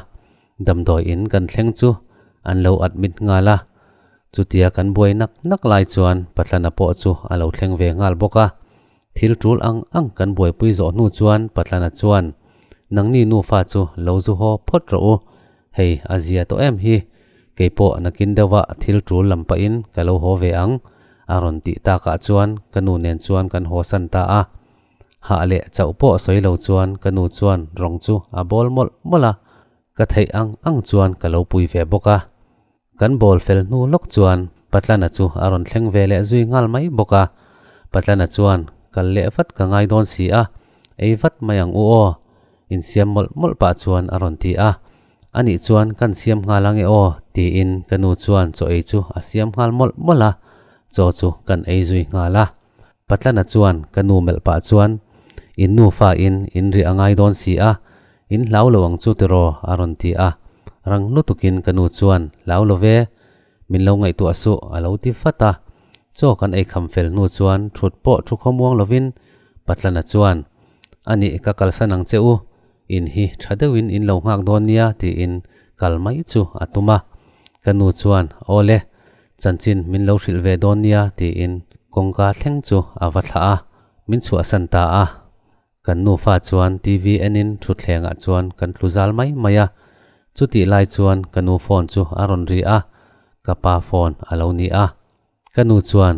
damdawi in kan thleng chu an lo admit nghal a. Chutia kan buai nak nak lai chuan Patlana pawh chu a lo thleng ve nghal bawk a. Thil tul ang ang kan buaipui zawh hnu chuan Patlana chuan, Nangni nufa chu lo zu haw phawt rawh u, hei a zia tawh em hi, keipawh nakin deuhah thil tul lam pahin ka lo haw ve ang, a rawn tih takah chuan ka nu nen chuan kan haw san ta a. Hah leh chauh pawh sawi lo chuan ka nu chuan rawng chu a bawl mawlh mawlh a, ka theih ang ang chuan ka lo pui ve bawk a. Kan bawl fel hnu lawk chuan Patlana chu a rawn thleng ve leh zui nghal mai bawk a. Patlana chuan, Kal leh vat ka ngai dawn si a, ei vat mai ang u aw, insiam mawlh mawlh pah chuan a rawn ti a. Anih chuan kan siam nghal ange aw, tiin ka nu chuan chaw ei chu a siam nghal mawlh mawlh a, chaw chu kan ei zui nghal a. Patlana chuan ka nu melh pah chuan, In nufa in in riah a ngai dawn si a, in hlau lo ang chu tiraw? a rawn ti a. Rang lutukin ka nu chuan, Hlau lo ve, min lo ngaihtuah suh, a lo ti vat a. Chaw kan ei kham fel hnu chuan thut pawh thu khawmuang lovin Patlana chuan, Anih ka kalsan ang che u, in hi tha deuhin in lo nghak dawn nia, tiin kal mai chu a tum a. Ka nu chuan, Awle, Chanchin min lo hrilh ve dawn nia tiin kawngka thleng chu a va thlah a, min chhuahsan ta a. Kan nufa chuan TV enin thutthlengah chuan kan tlu zal mai mai a. Chutih lai chuan ka nu phone chu a rawn ri a, ka pa phone a lo ni a. Ka nu chuan,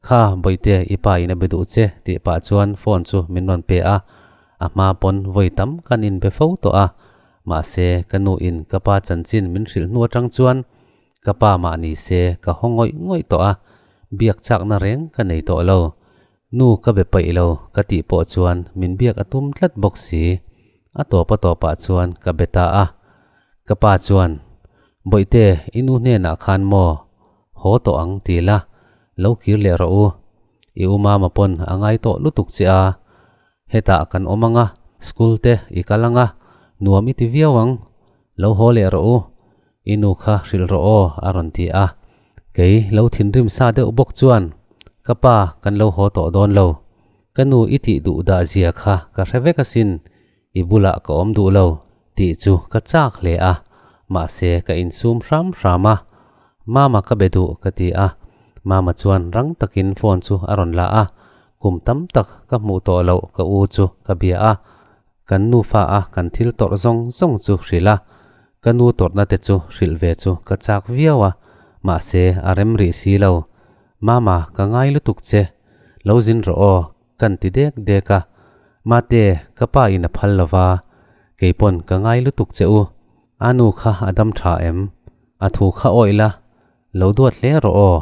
Kha Bawihte i pa in a be duh che tih pah chuan phone chu min rawn pe a, a hma pawn vawi tam kan inbe fo tawh a. Mahse ka nu in ka pa chanchin min hrilh hnu atang chuan Ka pa mah ni se ka haw ngawih ngawih tawh a, biak chakna reng ka nei tawh lo. Nu ka be paih lo ka tih pawh chuan min biak a tum tlat bawk si. A tawp a tawpah chuan ka be ta a. Ka pa chuan, Bawihte, i nu hnenah khan maw? Haw tawh ang ti la, lo kir leh rawh u. I u mama pawn a ngai tawh lutuk che a. Hetah kan awm ang a, school te i kal ang a, nuam i ti viau ang. Lo haw leh rawh u. I nu kha hrilh rawh aw, a rawn ti a. Kei lo thinrim sa deuh bawk chuan, Ka pa, kan lo haw tawh dawn lo. Ka nu i tih duh dah zia kha ka hre vek asin, i bulah ka awm duh lo, tih chu ka chak hle a. Mahse, ka insum hram hram a. Mama ka be duh, ka ti a. Mama chuan rang takin phone chu a rawn la a. Kum tam tak ka hmuh tawh loh ka u chu ka bia a. Kan nufa a kan thil tawrh zawng zawng chu hrilh a. Ka nu tawrhna te chu hrilh ve chu ka chak viau a, mahse a rem rih si lo. Mama, ka ngai lutuk che, lo zin rawh aw, kan ti dek dek a. Mate, ka pa in a phal lo va, kei pawn ka ngai lutuk che u. A nu kha a dam tha em? A thu kha awih la, lo duat hle rawh aw.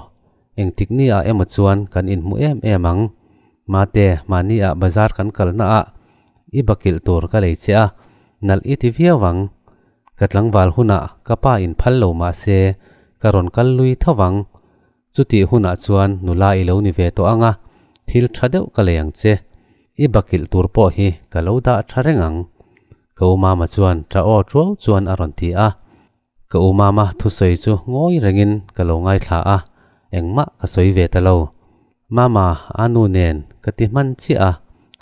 Engtik ni ah emaw chuan kan inhmu em em ang. Mate, mahni ah bazar kan kalna ah i bakilh tur ka lei che a, nalh i ti viau ang. Ka tlangval hunah ka pa in phal lo mah se, ka rawn kal lui tho vang. Chutih hunah chuan nula i lo ni ve tawh ang a, thil tha deuh ka lei ang che. I bakilh tur pawh hi ka lo dah tha reng ang. Ka u mama chuan tha aw tuau chuan a rawn ti a. Ka u mama thusawi chu ngawi rengin ka lo ngaithla a, engmah ka sawi ve ta lo. Mama, a nu nen ka ti hman chiah a,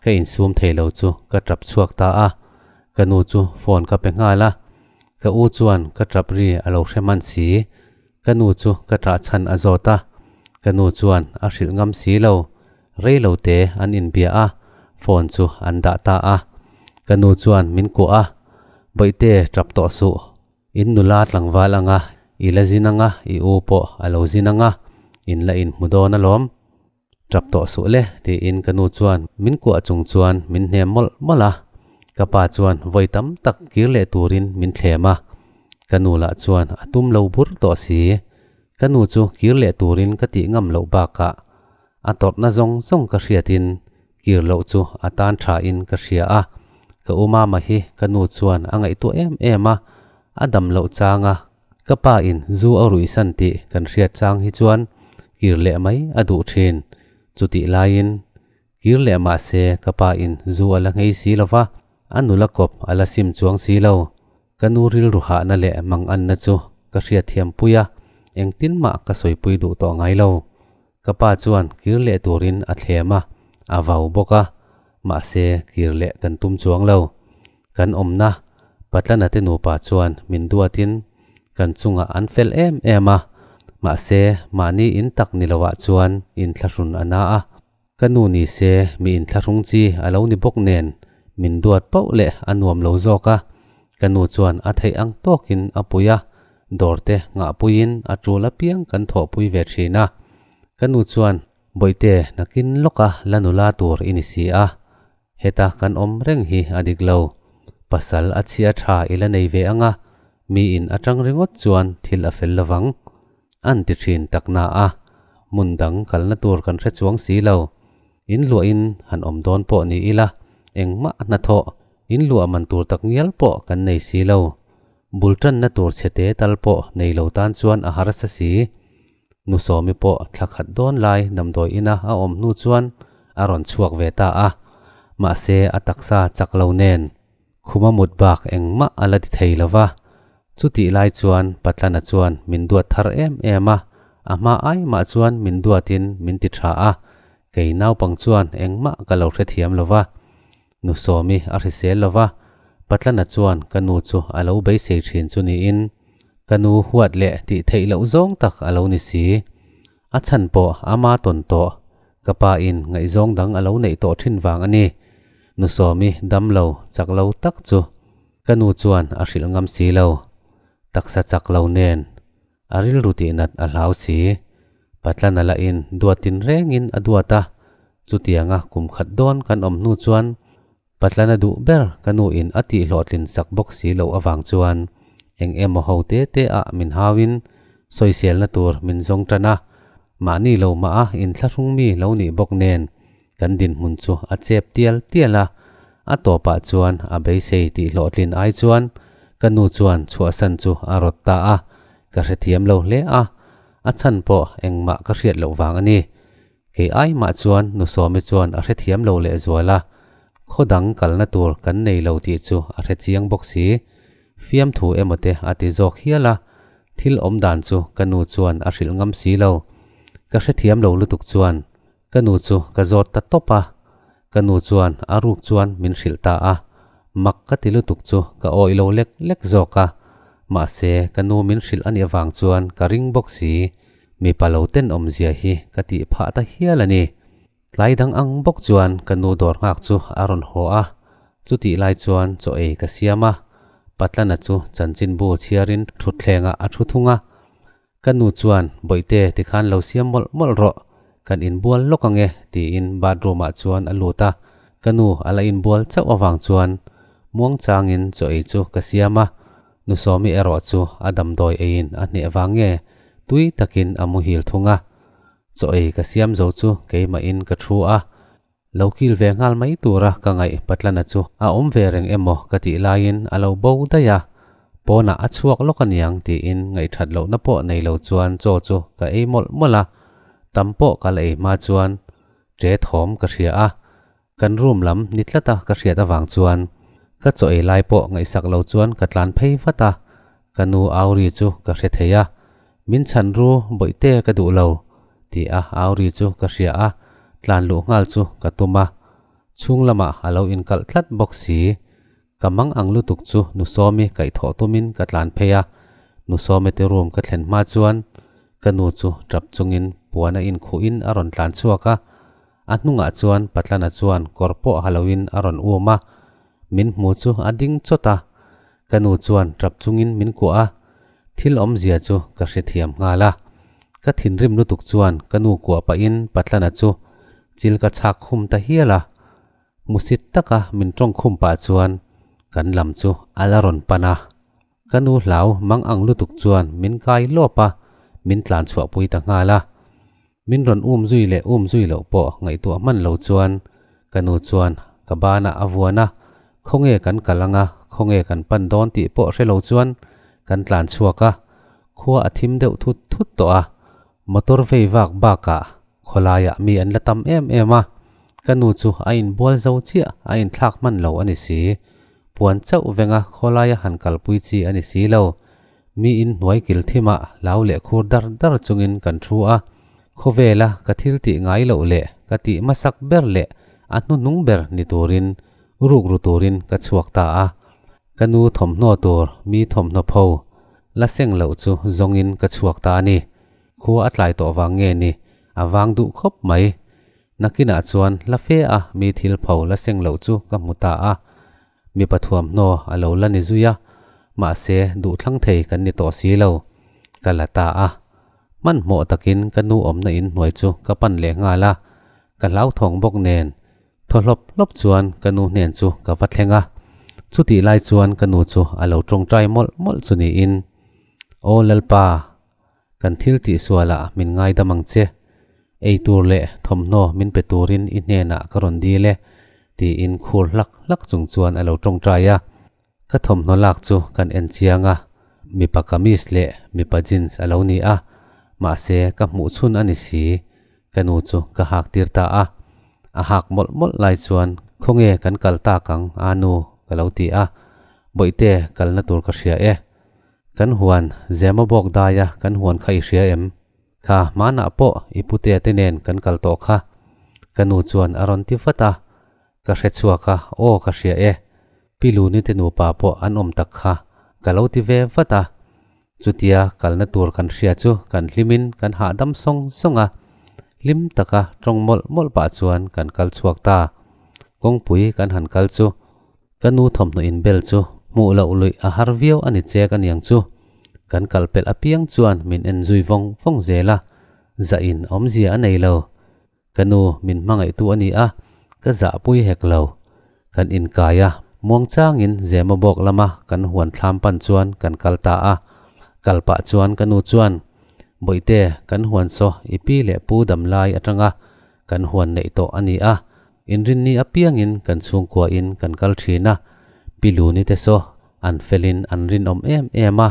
ka insum thei lo chu ka tap chhuak ta a. Ka nu chu phone ka pe nghal a, ka u chuan ka tap ri a lo hre hman si. Ka nu chu ka ṭah chhan a zawt a, ka nu chuan a hrilh ngam si lo. Rei lo te an inbia a, phone chu an dah ta a. Ka nu chuan min kuah a, Bawihte ṭap tawh suh, in nula tlangval anga i la zin anga i u pawh a lo zin anga in la inhmu dawn alawm. Tap tawh suh le, tiin ka nu chuan min kuah chung chuan min hnem mawlh mawlh a. Ka pa chuan vawi tam tak kir leh turin min thlem a. Ka nu lah chuan a tum lo bur tawh si. Ka nu chu kir leh turin ka tih ngam loh bakah a tawrhna zawng zawng ka hriatin kir loh chu a tan thain ka hria a. Ka u mama hi ka nu chuan a ngaihtuah em em a, a dam loh changa Ka pa in zu a ruihsan tih kan hriat chang hi chuan kir leh mai a duh thin. Chutih laiin kir leh mah se ka pa in zu a la nghei si lo va, a nula kawp a la sim chuang si lo. Ka nu rilru hahna leh manganna chu ka hriatthiam pui a, engtin mah ka sawipui duh tawh ngai lo. Ka pa chuan kir leh turin a thlem a, a vau bawk a, mahse kir leh kan tum chuang lo. Kan awmna Patlana te nupa chuan min duatin kan chungah an fel em em a, mahse mahni in tak ni loah chuan inthlahrun a na a. Ka nu ni se mi inthlahrung chi a lo ni bawk nen min duat pauh leh a nuam lo zawk a, ka nu chuan a theih ang tawkin a pui a, dawrte ngahpuiin a tul apiang kan thawhpui ve thin a. Ka nu chuan, Bawihte, nakin lawka la nula tur i ni si a, heta kan awm reng hi a dik lo. Pasal a chhia tha i la nei ve ang a, miin atang ringawt chuan thil a fel lovang. An ti thin tak na a, hmun dang kalna tur kan hre chuang si lo. In luahin han awm dawn pawh ni ila, engmah hnathawh, in luah man tur tak ngial pawh kan nei si lo. Bul tanna tur chhete tal pawh nei lo tan chuan a harsa si. Nu Sawmi pawh thla khat dawn lai damdawi ina a awm hnu chuan a rawn chhuak ve ta a, mahse a taksa chak lo nen khuma mut bak engmah a la ti thei lo va. Chutih lai chuan Patlana chuan min duat thar em em a, a hma ai mah chuan min duatin min ti tha a, kei naupang chuan engmah ka lo hrethiam lo va. Nu Sawmi a hrisel lo va, Patlana chuan ka nu chu a lo beisei thin chu niin ka nu huat leh tih theih loh zawng tak a lo ni si. A chhan pawh ama tawn tawh, ka pa in ngaihzawng dang a lo neih tawh thin vang a ni. Nu Sawmi dam lo chak lo tak chu ka nu chuan a hrilh ngam si lo. Taksa chak lo nen a rilru tih nat a hlau si. Patlana lah in duatin rengin a duat a, chutianga kum khat dawn kan awm hnu chuan Patlana duh ber ka nu in a tih hlawhtlin sak bawk si loh avang chuan eng emaw ho te te ah min hau in sawiselna tur min zawng tan a, mahni lo mah a inthlahrung mi lo nih bawk nen kan dinhmun chu a chep tial tial a, a tawpah chuan a beisei tih hlawhtlin ai chuan ka nu chuan chhuahsan chu a rawt ta a, ka hrethiam lo hle a, a chhan pawh engmah ka hriat loh vang a ni. Kei ai mah chuan nu Sawmi chuan a hrethiam lo lehzual a, khaw dang kalna tur kan nei lo tih chu a hre chiang bawk si. Fiamthu emaw te a ti zawk hial a, thil awm dan chu ka nu chuan a hrilh ngam si lo. Ka hrethiam lo lutuk chuan ka nu chu ka zawt ta tawp a, ka nu chuan a ruk chuan min hrilh ta a, mak ka ti lutuk chu ka awih lo lek lek zawk a, mahse ka nu min hrilh a nih avang chuan ka ring bawk si. Mipa lo tenawmzia hi ka tih phah ta hial a ni. Tlai dang ang bawk chuan ka nu dawr nghak chu a rawn haw a, chutih lai chuan chaw ei ka siam a, Patlana chu chanchinbu chhiarin thutthlengah a thu thung a. Ka nu chuan, Bawihte tikhan lo siam mawlh mawlh rawh, kan inbual lawk ang e, tiin bathroom ah chuan a lut a. Ka nu a la inbual chauh avang chuan muangchangin chaw ei chu ka siam a, Nu Sawmi erawh chu a damdawi eiin a hneh vang nge tui takin a muhil thung a. Chaw ei ka siam zo chu keimahin ka thu a, lo kil ve nghal mai tura ka ngaih Patlana chu a awm ve reng emaw ka tih laiin a lo bo daih a. Pawnah a chhuak lawk aniang tiin ngaihthat lohna pawh nei lo chuan chaw chu ka ei mawlh mawlh a, tam pawh ka la ei hma chuan ṭe thawm ka hria a, kan room lam ni tlata ka hriat avang chuan ka chaw ei lai pawh ngaihsak lo chuan ka tlan phei vat a, ka nu Auri chu ka hre thei a, min chhan ru bawihte ka duh lo ti a Auri chu ka hria a, tlan luh nghal chu ka tum a, chhung lamah a lo inkalh tlat bawk si. Ka mang ang lutuk chu nu Sawmi kaihthawh tumin ka tlan phei a, nu Sawmi te room ka thlen hma chuan ka nu chu tap chungin puan a inkhuhin a rawn tlan chhuak a, a hnungah chuan Patlana chuan kawr pawh ha loin a rawn um a, min hmu chu a ding chawt a, ka nu chuan tap chungin min kuah a, thil awmzia chu ka hrethiam nghal a, ka thinrim lutuk chuan ka nu kuah pahin Patlana chu chil ka chhak khum ta hial a. Hmusit taka min tawng khum pah chuan kan lam chu a la rawn pan a. Ka nu hlau mang ang lutuk chuan min kai lawp a, min tlan chhuahpui ta nghal a. Min rawn um zui leh um zui loh pawh ngaihtuah hman lo chuan ka nu chuan ka banah a vuan a, khawnge kan kal anga khawnge kan pan dawn tih pawh hre lo chuan kan tlan chhuak a, khua a thim deuh thut thut tawh a, motor vei vak bakah Khawlaiah mi an la tam em em a, ka nu chu a inbual zo chiah, a inthlak hman lo a ni si. Puan chauh venga khawlaia han kalpui chi a ni si lo. Mi inhnuai kil thimah lau leh khur dar dar chungin kan thu a, khawvela ka thil tih ngai loh leh ka tih hmasak ber leh a hnuhnung ber ni turin ruk ru turin ka chhuak ta a. Ka nu thawmhnaw tur mi thawmhnaw pho la seng loh chu zawngin ka chhuak ta a ni. Khua a tlai tawh vang nge ni? A vang duh khawp mai. Nakinah chuan hla fe a mi thil pho la seng loh chu ka hmu ta a. Mipa thuamhnaw a lo la ni zui a, mahse duhthlang thei kan ni tawh si lo. Ka la ta a. Hmanhmawh takin ka nu awmna in hnuai chu ka pan leh nghal a, ka hlauthawng bawk nen thaw hlawp hlawp chuan ka nu hnen chu ka va thleng a. Chutih lai chuan ka nu chu a lo tawngtai mawlh mawlh chu niin, Aw Lalpa, Kan thil tihsualah min ngaidam ang che. Ei tur leh thawmhnaw min pe turin i hnenah ka rawn dil e, tiin khur hlak hlak chung chuan a lo tawngtai a. Ka thawmhnaw lak chu kan en chiang a, mipa kamis leh mipa jeans a lo ni a, mahse ka hmuh chhun a ni si. Ka nu chu ka hak tir ta a. A hak mawlh mawlh lai chuan khawnge kan kal tak ang a nu ka lo ti a, Bawihte kalna tur ka hria e. Kan huan, Zema bawk daia kan huan kha i hria em? Kha, hmanah pawh i putea te nen kan kal tawh kha. Ka nu chuan a rawn ti vat a. Ka hre chhuak a, aw ka hria e. Pi Luni te nupa pawh an awm tak kha ka lo ti ve vat a. Chutia kalna tur kan hria chu kan hlimin kan hahdam sawng sawng a. Hlim taka tawng mawlh mawlh pah chuan kan kal chhuak ta. Kawngpui kan han kal chu Ka nu thawmhnaw inbel chu hmuh loh luih a har viau a ni chek aniang chu. Kan kal pelh apiang chuan min en zui vawng vawng zel a, zah in awmzia a nei lo. Ka nu min hmangaihtu a ni a, ka zahpui hek lo. Kan inkai a, muangchangin Zema bawk lama kan huan thlam pan chuan kan kal ta a. Kal pah chuan ka nu chuan, Bawihte, kan huan saw i pi leh pu damlai atanga kan huan neih tawh a ni a, Inrinni apiangin kan chhungkuain kan kal thin a, Pi Luni te saw an felin an rinawm em em a,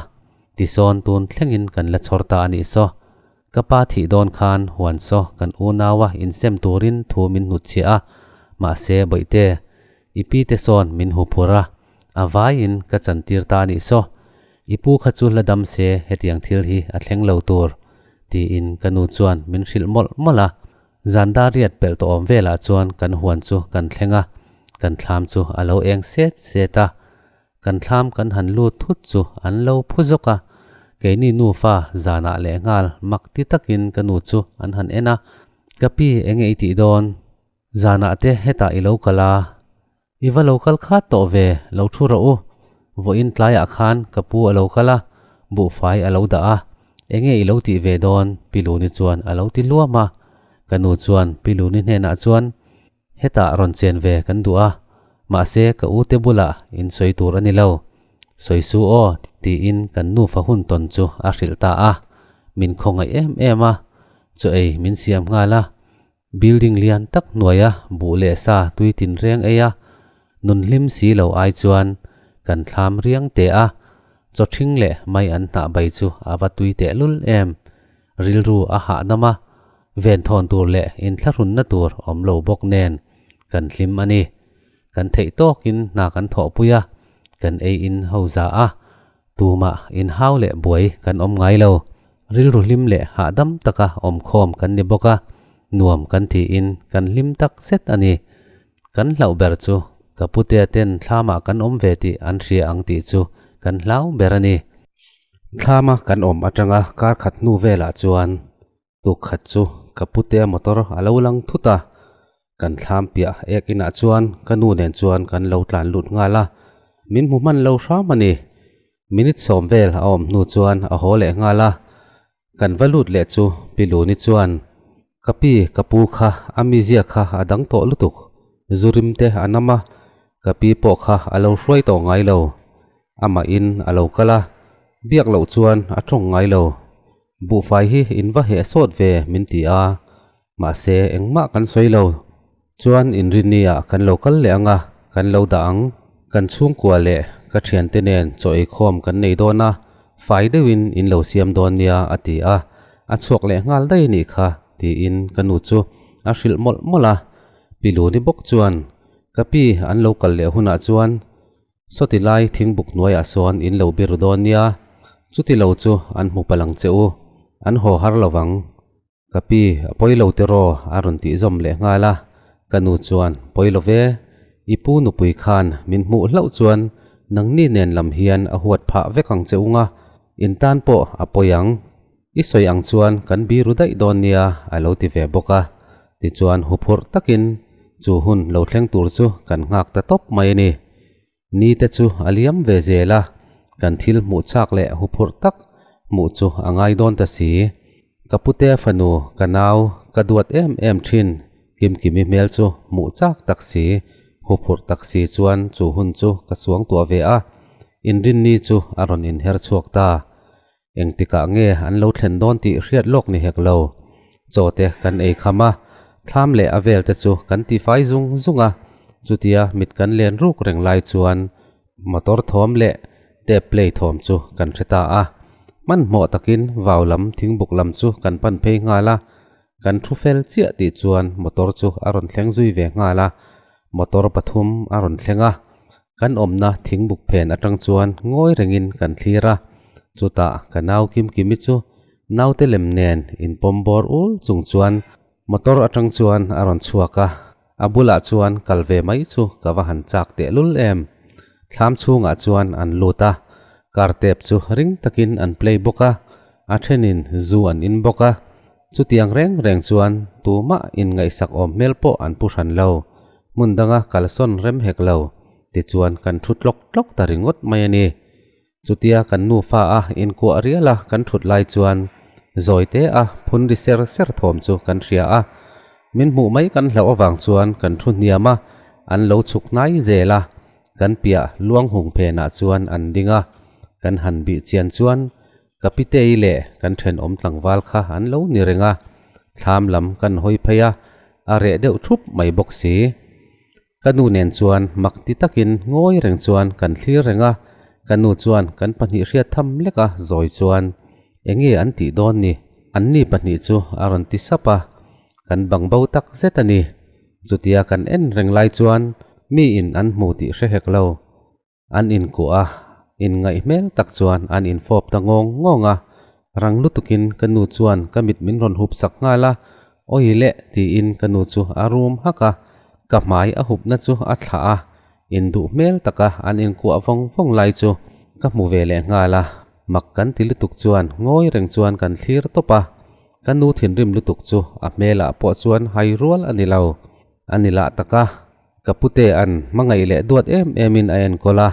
tisawn tun thlengin kan la chhawr ta a nih saw. Ka pa thih dawn khan huan saw kan unaua insem turin thu min hnutchhiah a, mahse Bawihte, i pi te sawn min hu phur a, a vaiin ka chantir ta a nih saw. I pu kha chu la dam se hetiang thil hi a thleng lo tur, tiin ka nu chuan min hrilh mawlh mawlh a. Zan dar riat pelh tawh awm velah chuan kan huan chu kan thleng a, kan thlam chu a lo eng set set a. Kan thlam kan han lut thut chu an lo phu zawk a, keini nufa zanah lehnghal mak ti takin ka nu chu an han en a, Ka pi enge i tih dawn? Zanah te hetah i lo kal a, I va lo kal khat tawh ve, lo thu rawh u. Vawiin tlaiah khan ka pu a lo kal a, buhfai a lo dah a, enge i lo tih ve dawn? Pi Luni chuan a lo ti luam a. Ka nu chuan Pi Luni hnenah chuan, Hetah rawn chen ve kan duh a, mahse ka u te bulah in sawi tur a ni lo. Sawi su aw, tiin kan nufa hun tawn chu a hrilh ta a. Min khawngaih em em a, chaw ei min siam nghal a. Building lian tak hnuaia buh leh sa tui tinreng ei a, nun hlim si lo ai chuan kan thlam riang teh a. Chaw ṭhing leh mai an hnah bai chu a va tui tehlul em! Rilru a hahdam a, venthawn tur leh inthlahrunna tur awm lo bawk nen kan hlim a ni. Kan theih tawkin hna kan thawhpui a, kan ei in ho za a, tumah inhau leh buai kan awm ngai lo. Rilru hlim leh hahdam taka awmkhawm kan ni bawk a, nuam kan tiin kan hlim tak zet a ni. Kan hlauh ber chu ka putea ten thlamah kan awm ve tih an hria ang tih chu kan hlau ber a ni. Thlama kan awm atanga kar khat hnu velah chuan tuk khat chu ka putea motor a lo lang thut a, kan thlam piah ek inah chuan ka nu nen chuan kan lo tlan lut nghal a, min hmu hman lo hram a ni. Minute sawm vel a awm hnu chuan a haw leh nghal a, Kan va lut leh chu Pi Luni chuan, Ka pi, ka pu kha a mizia kha a dang tawh lutuk, zu rim te a nam a, ka pi pawh kha a lo hruai tawh ngai lo. Amahin a lo kal a, biak loh chuan a tawng ngai lo. Buhfai hi in va heh sawt ve min ti a, mahse engmah kan sawi lo. Chuan inrinni ah kan lo kal leh ang a, kan lo dah ang. Kan chhungkua leh ka thiante nen chaw eikhawm kan nei dawn a, fai deuhin in lo siam dawn nia a ti a, a chhuak leh nghal daih a nih kha tiin ka nu chu a hrilh mawlh mawlh a. Pi Luni bawk chuan ka pi an lo kal leh hunah chuan Sawti lai thingbuk hnuaiah sawn in lo biru dawn nia, chuti lo chu an hmu palh ang che u, an haw har lo vang. Ka pi, a pawi lo tiraw? a rawn tih zawm leh nghal a. Ka nu chuan, Pawi lo ve, i pu nupui khan min hmuh hlauh chuan nangni nen lam hian a huat phah vek ang che unga, in tan pawh a pawi ang. I sawi ang chuan kan biru daih dawn nia, a lo ti ve bawk a. Tichuan huphurh takin chu hun lo thleng tur chu kan nghak ta tawp mai a ni. Ni te chu a liam ve zel a, kan thil hmuh chak leh huphurh tak hmuh chu a ngai dawn ta si. Ka pute fanu, ka nau, ka duat em em thin, Kimkimi hmel chu hmuh chak tak si, huphurh tak si chuan chu hun chu ka suang tuah ve a, inrinni chu a rawn inher chhuak ta. Engtikah nge an lo thlen dawn tih hriat lawk ni hek lo. Chaw te kan ei kham a, thlam leh a vel te chu kan tifai zung zung a, chutia mit kan len ruk reng lai chuan motor thawm leh tape play thawm chu kan hre ta a. Hmanhmawh takin vau lam thingbuk lam chu kan pan phei nghal a, kan thu fel chiah tih chuan motor chu a rawn thleng zui ve nghal a, motor pathum a rawn thleng a. Kan awmna thingbuk phen atang chuan ngawi rengin kan thlir a, chutah ka nau Kimkimi chu naute lem nen inpawm bawr ul chung chuan motor atang chuan a rawn chhuak a, a bulah chuan kal ve mai chu ka va han chak tehlul em. Thlam chhungah chuan an lut a, car tep chu ring takin an play bawk a, a thenin zu an in bawk a, chutiang reng reng chuan tumah inngaihsak awm hmel pawh an pu hran lo. Hmun danga kalsawn rem hek lo, tichuan kan thu tlawk tlawk ta ringawt mai a ni. Chutia kan nufa a inkuah rial a kan thut lai chuan zawi te a phun ri ser ser thawm chu kan hria a. Min hmuh mai kan hlauh avang chuan kan thu hniam a, an lo chhuk hnai zel a. Kan piah luang hung phenah chuan an ding a, kan han bih chian chuan Ka pitei leh kan thenawm tlangval kha an lo ni reng a, thlam lam kan hawi phei a, a reh deuh thup mai bawk si. Ka nu nen chuan mak ti takin ngawi reng chuan kan thlir reng a, ka nu chuan kan pahnih hriat tham lek a zawi chuan enge an tih dawn ni, anni pahnih chu a rawn ti sap a, kan bang bo tak zet a ni. Chutia kan en reng lai chuan miin an hmu tih hre hek lo. An inkuah a, inngaih hmel tak chuan an infawp ta ngawng ngawng a. Rang lutukin ka nu chuan ka mit min rawn hup sak nghal a, Awi leh tiin ka nu chu a rum hak a, ka hmai a hupna chu a thlah a, induh hmel taka an inkuah vawng vawng lai chu ka hmu ve leh nghal a, mak kan ti lutuk chuan ngawi reng chuan kan thlir tawp a, ka nu thinrim lutuk chu a hmelah pawh chuan hai rual a ni lo, a ni lah tak a. Ka pute an hmangaih leh duat em emin a enkawl a,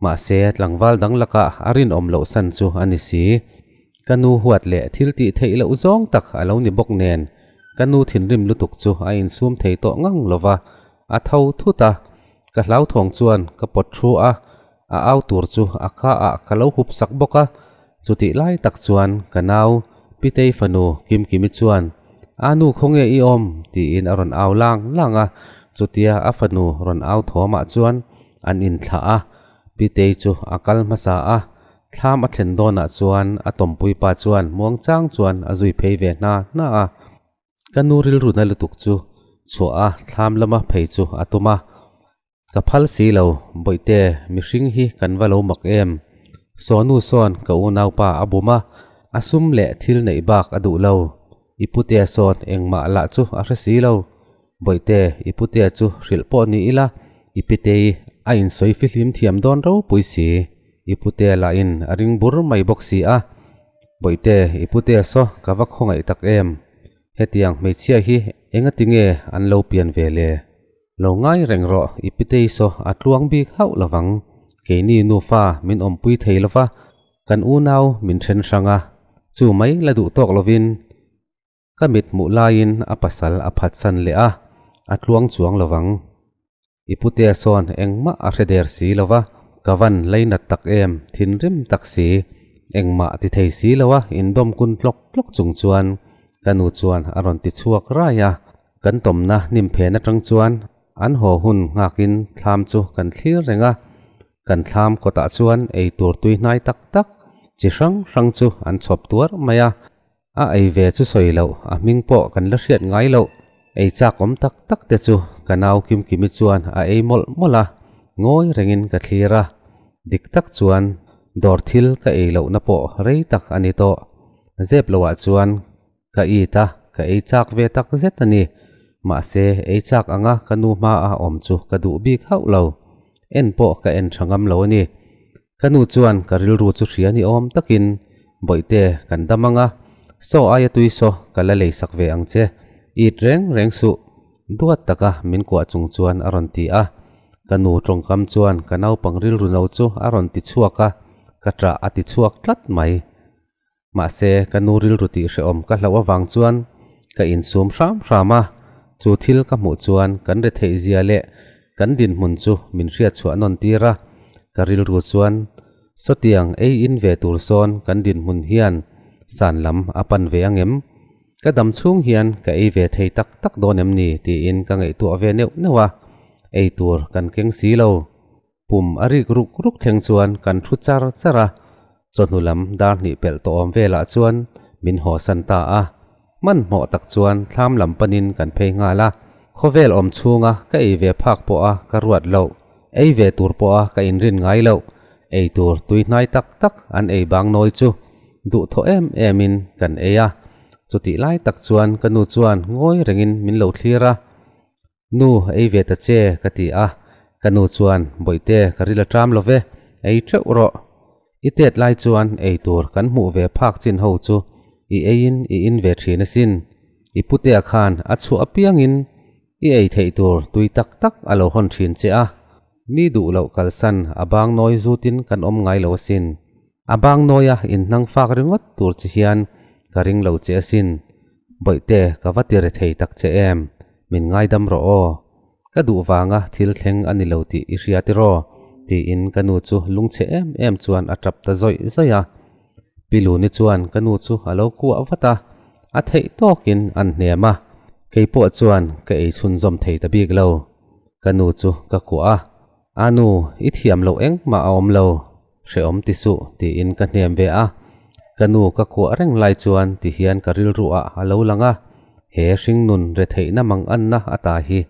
mahse tlangval dang lakah a rinawm loh san chu a ni si. Ka nu huat leh thil tih theih loh zawng tak a lo ni bawk nen, ka nu thinrim lutuk chu a insum thei tawh ngang lo va, a tho thut a. Ka hlauthawng chuan ka pawt thu a, a au tur chu a ka ah ka lo hup sak bawk a, chutih lai tak chuan ka nau Pitei fanu Kimkimi chuan, A nu khawnge i awm? tiin a rawn au lang lang a, chutia a fanu rawn au thawmah chuan an inthlah a, Pitei chu a kal hmasa a. Thlam a thlen dawnah chuan a tawmpui pa chuan muangchang chuan a zui phei ve hna hna a. Ka nu rilru na lutuk chu chhuah a thlam lama phei chu a tum a. Ka phal si lo, Bawihte, mihring hi kan va lo mak em? Sawnu sawn ka unaupa a bum a, a sum leh thil neih bak a duh lo. I putea sawn engmah lah chu a hre si lo. Bawihte, i putea chu hrilh pawh ni ila, i pitei a insawi fihlim thiam dawn ropui si. I putea lahin a ring bur mai bawk si a. Bawihte, i putea saw ka va khawngaih tak em? Hetiang hmeichhia hi engati nge an lo pian ve le? Lo ngai reng rawh, i pitei saw a tluang bik hauh lovang. Keini nufa min awmpui thei lova, kan unau min then hrang a, chu mai la duh tawk lovin ka mit hmuh laiin a pasal a phatsan leh a, a tluang chuang lovang. I putea sawn engmah a hre der si lova, ka van leinat tak em, thinrim tak si, engmah ti thei si lo a indawm kun tlawk tlawk chung chuan ka nu chuan a rawn ti chhuak rai a. Kan tawmna hnim phen atang chuan an haw hun nghakin thlam chu kan thlir reng a, kan thlam kawtah chuan ei tur tui hnai tak tak chi hrang hrang chu an chhawp tuar mai a, a ei ve chu sawi loh a hming pawh kan la hriat ngai loh. Ei chak awm tak tak te chu ka nau Kimkimi chuan a ei mawlh mawlh a, ngawi rengin ka thlir a, dik tak chuan dawr thil ka ei lohna pawh rei tak a ni tawh. Zep loah chuan Ka it a, ka ei chak ve tak zet a ni. Mahse, ei chak anga ka nu hma a awm chu ka duh bik hauh lo. En pawh ka en tha ngam lo a ni. Ka nu chuan ka rilru chu hria ni awm takin, Bawihte, kan dam anga, saw aia tui saw ka la lei sak ve ang che. It reng reng suh. Duat taka min kuah chung chuan a rawn ti a. Ka nu tawngkam chuan ka naupang rilru no chu a rawn ti chhuak a, ka ṭah a ti chhuak tlat mai. Mahse, ka nu rilru tih hrehawm ka hlauh avang chuan ka insum hram hram a, chu thil ka hmuh chuan kan retheih zia leh kan dinhmun chu min hriat chhuah nawn tir a, ka rilru chuan sawtiang ei in ve tur sawn kan dinhmun hian san lam a pan ve angem? Ka dam chhung hian ka ei ve thei tak tak dawn em ni tiin ka ngaihtuah ve neuh neuh a, ei tur kan keng si lo. Pum a rik ruk ruk thleng chuan kan thu char char a, chawhnu lam dar hnih pelh tawh awm velah chuan min hawsan ta a. Hmanhmawh tak chuan thlam lam panin kan phei nghal a, khawvel awm chhunga ka ei ve phak pawha ka ruat loh, ei ve tur pawha ka inrin ngai loh, ei tur tui hnai tak tak an ei bang nawi chu duhthawh em emin kan ei a. Chutih lai tak chuan ka nu chuan ngawi rengin min lo thlir a. Nu, ei ve ta che, ka ti a. Ka nu chuan, Bawihte, ka ril a ṭam lo ve, ei ṭeuh rawh. I tet lai chuan ei tur kan hmuh ve phak chin ho chu i eiin i in ve ṭhin asin. I putea khan a chhuah apiangin i ei theih tur tui tak tak a lo hawn ṭhin che a. Mi duh loh kalsan a bang nawi zutin kan awm ngai lo asin. A bang nawia inhnang fak ringawt tur che hian ka ring lo che asin. Bawihte, ka va ti re thei tak che em? Min ngaidam rawh aw. Ka duh vanga thil thleng a ni lo tih i hria tiraw? tiin ka nu chu lungchhe em em chuan a tap ta zawih zawih a. Pi Luni chuan ka nu chu a lo kuah vat a, a theih tawkin an hnem a. Kei pawh chuan ka ei chhunzawm thei ta bik lo. Ka nu chu ka kuah a, A nu, i thiam loh engmah a awm lo. Hrehawm ti suh, tiin ka hnem ve a. Ka nu ka kuah reng lai chuan ti hian ka rilru ah a lo lang a, he hringnun retheihna mang anna ata hi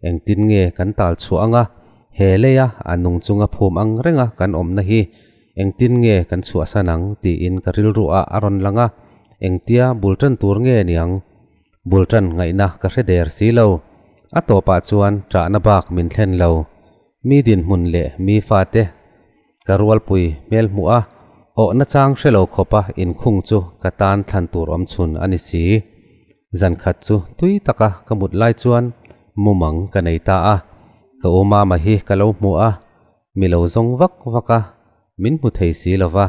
engtin nge kan tal chhuah anga, he leia a nung chunga phum ang renga kan awmna hi engtin nge kan chhuahsan ang tiin ka rilru ah a rawn lang a, engtia bul tan tur nge niang? Bul tan ngaihna ka hre der si lo. A tawpah chuan ṭahna bak min thlen lo. Mi dinhmun leh mi fate ka rualpui hmel hmuh a, awhna chang hre lo khawpa inkhung chu ka tan thlan tur awm chhun a ni si. Zan khat chu tui taka ka mut lai chuan mumang ka nei ta a, ka u mama hi ka lo hmu a, mi lo zawng vak vak a, min hmu thei si lo va,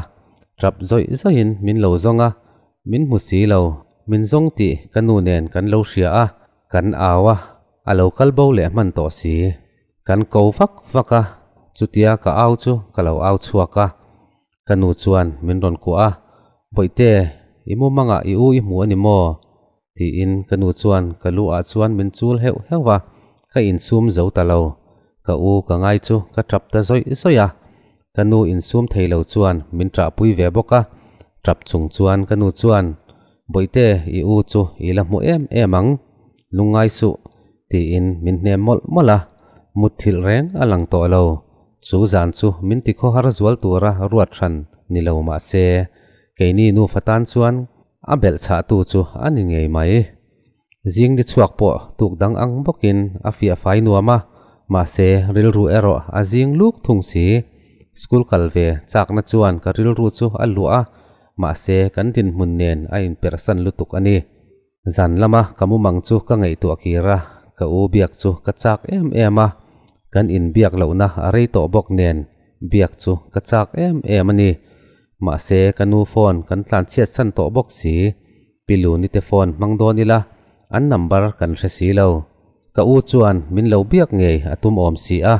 tap zawih zawihin min lo zawng a, min hmu si lo, min zawng tih ka nu nen kan lo hria a, kan au a, a lo kal bo leh hman tawh si. Kan ko vak vak a, chutia ka au chu ka lo au chhuak a. Ka nu chuan min rawn kuah a, Bawihte, i mumangah i u i hmu a ni maw? tiin ka nu chuan ka lu ah chuan min chul heuh heuh a, ka insum zo ta lo. Ka u ka ngai chu ka tap ta zawih zawih a. Ka nu insum thei lo chuan min ṭahpui ve bawk a, ṭap chung chuan ka nu chuan, Bawihte, i u chu i la hmu em em ang, lungngai suh, tiin min hnem mawlh mawlh a, mutthilh reng a lang tawh lo. Chu zan chu min ti khawhar zual tura ruat hran ni lo mah se, keini nufa tan chuan a belh chhahtu chu a ni ngei mai. Zing ni chhuak pawh tuk dang ang bawkin a fiah fai nuam a, mahse rilru erawh a zing luk thung si. School kal ve chakna chuan ka rilru chu a luah a, mahse kan dinhmun nen a inperhsan lutuk a ni. Zan lama ka mumang chu ka ngaihtuah kir a, ka u biak chu ka chak em em a, kan inbiak lohna a rei tawh bawk nen biak chu ka chak em em a ni. Mahse ka nu phone kan tlanchhiat san tawh bawk si. Piluni te phone hmang dawn ila an number kan hre si lo. Ka u chuan min lo biak ngei a tum awm si a,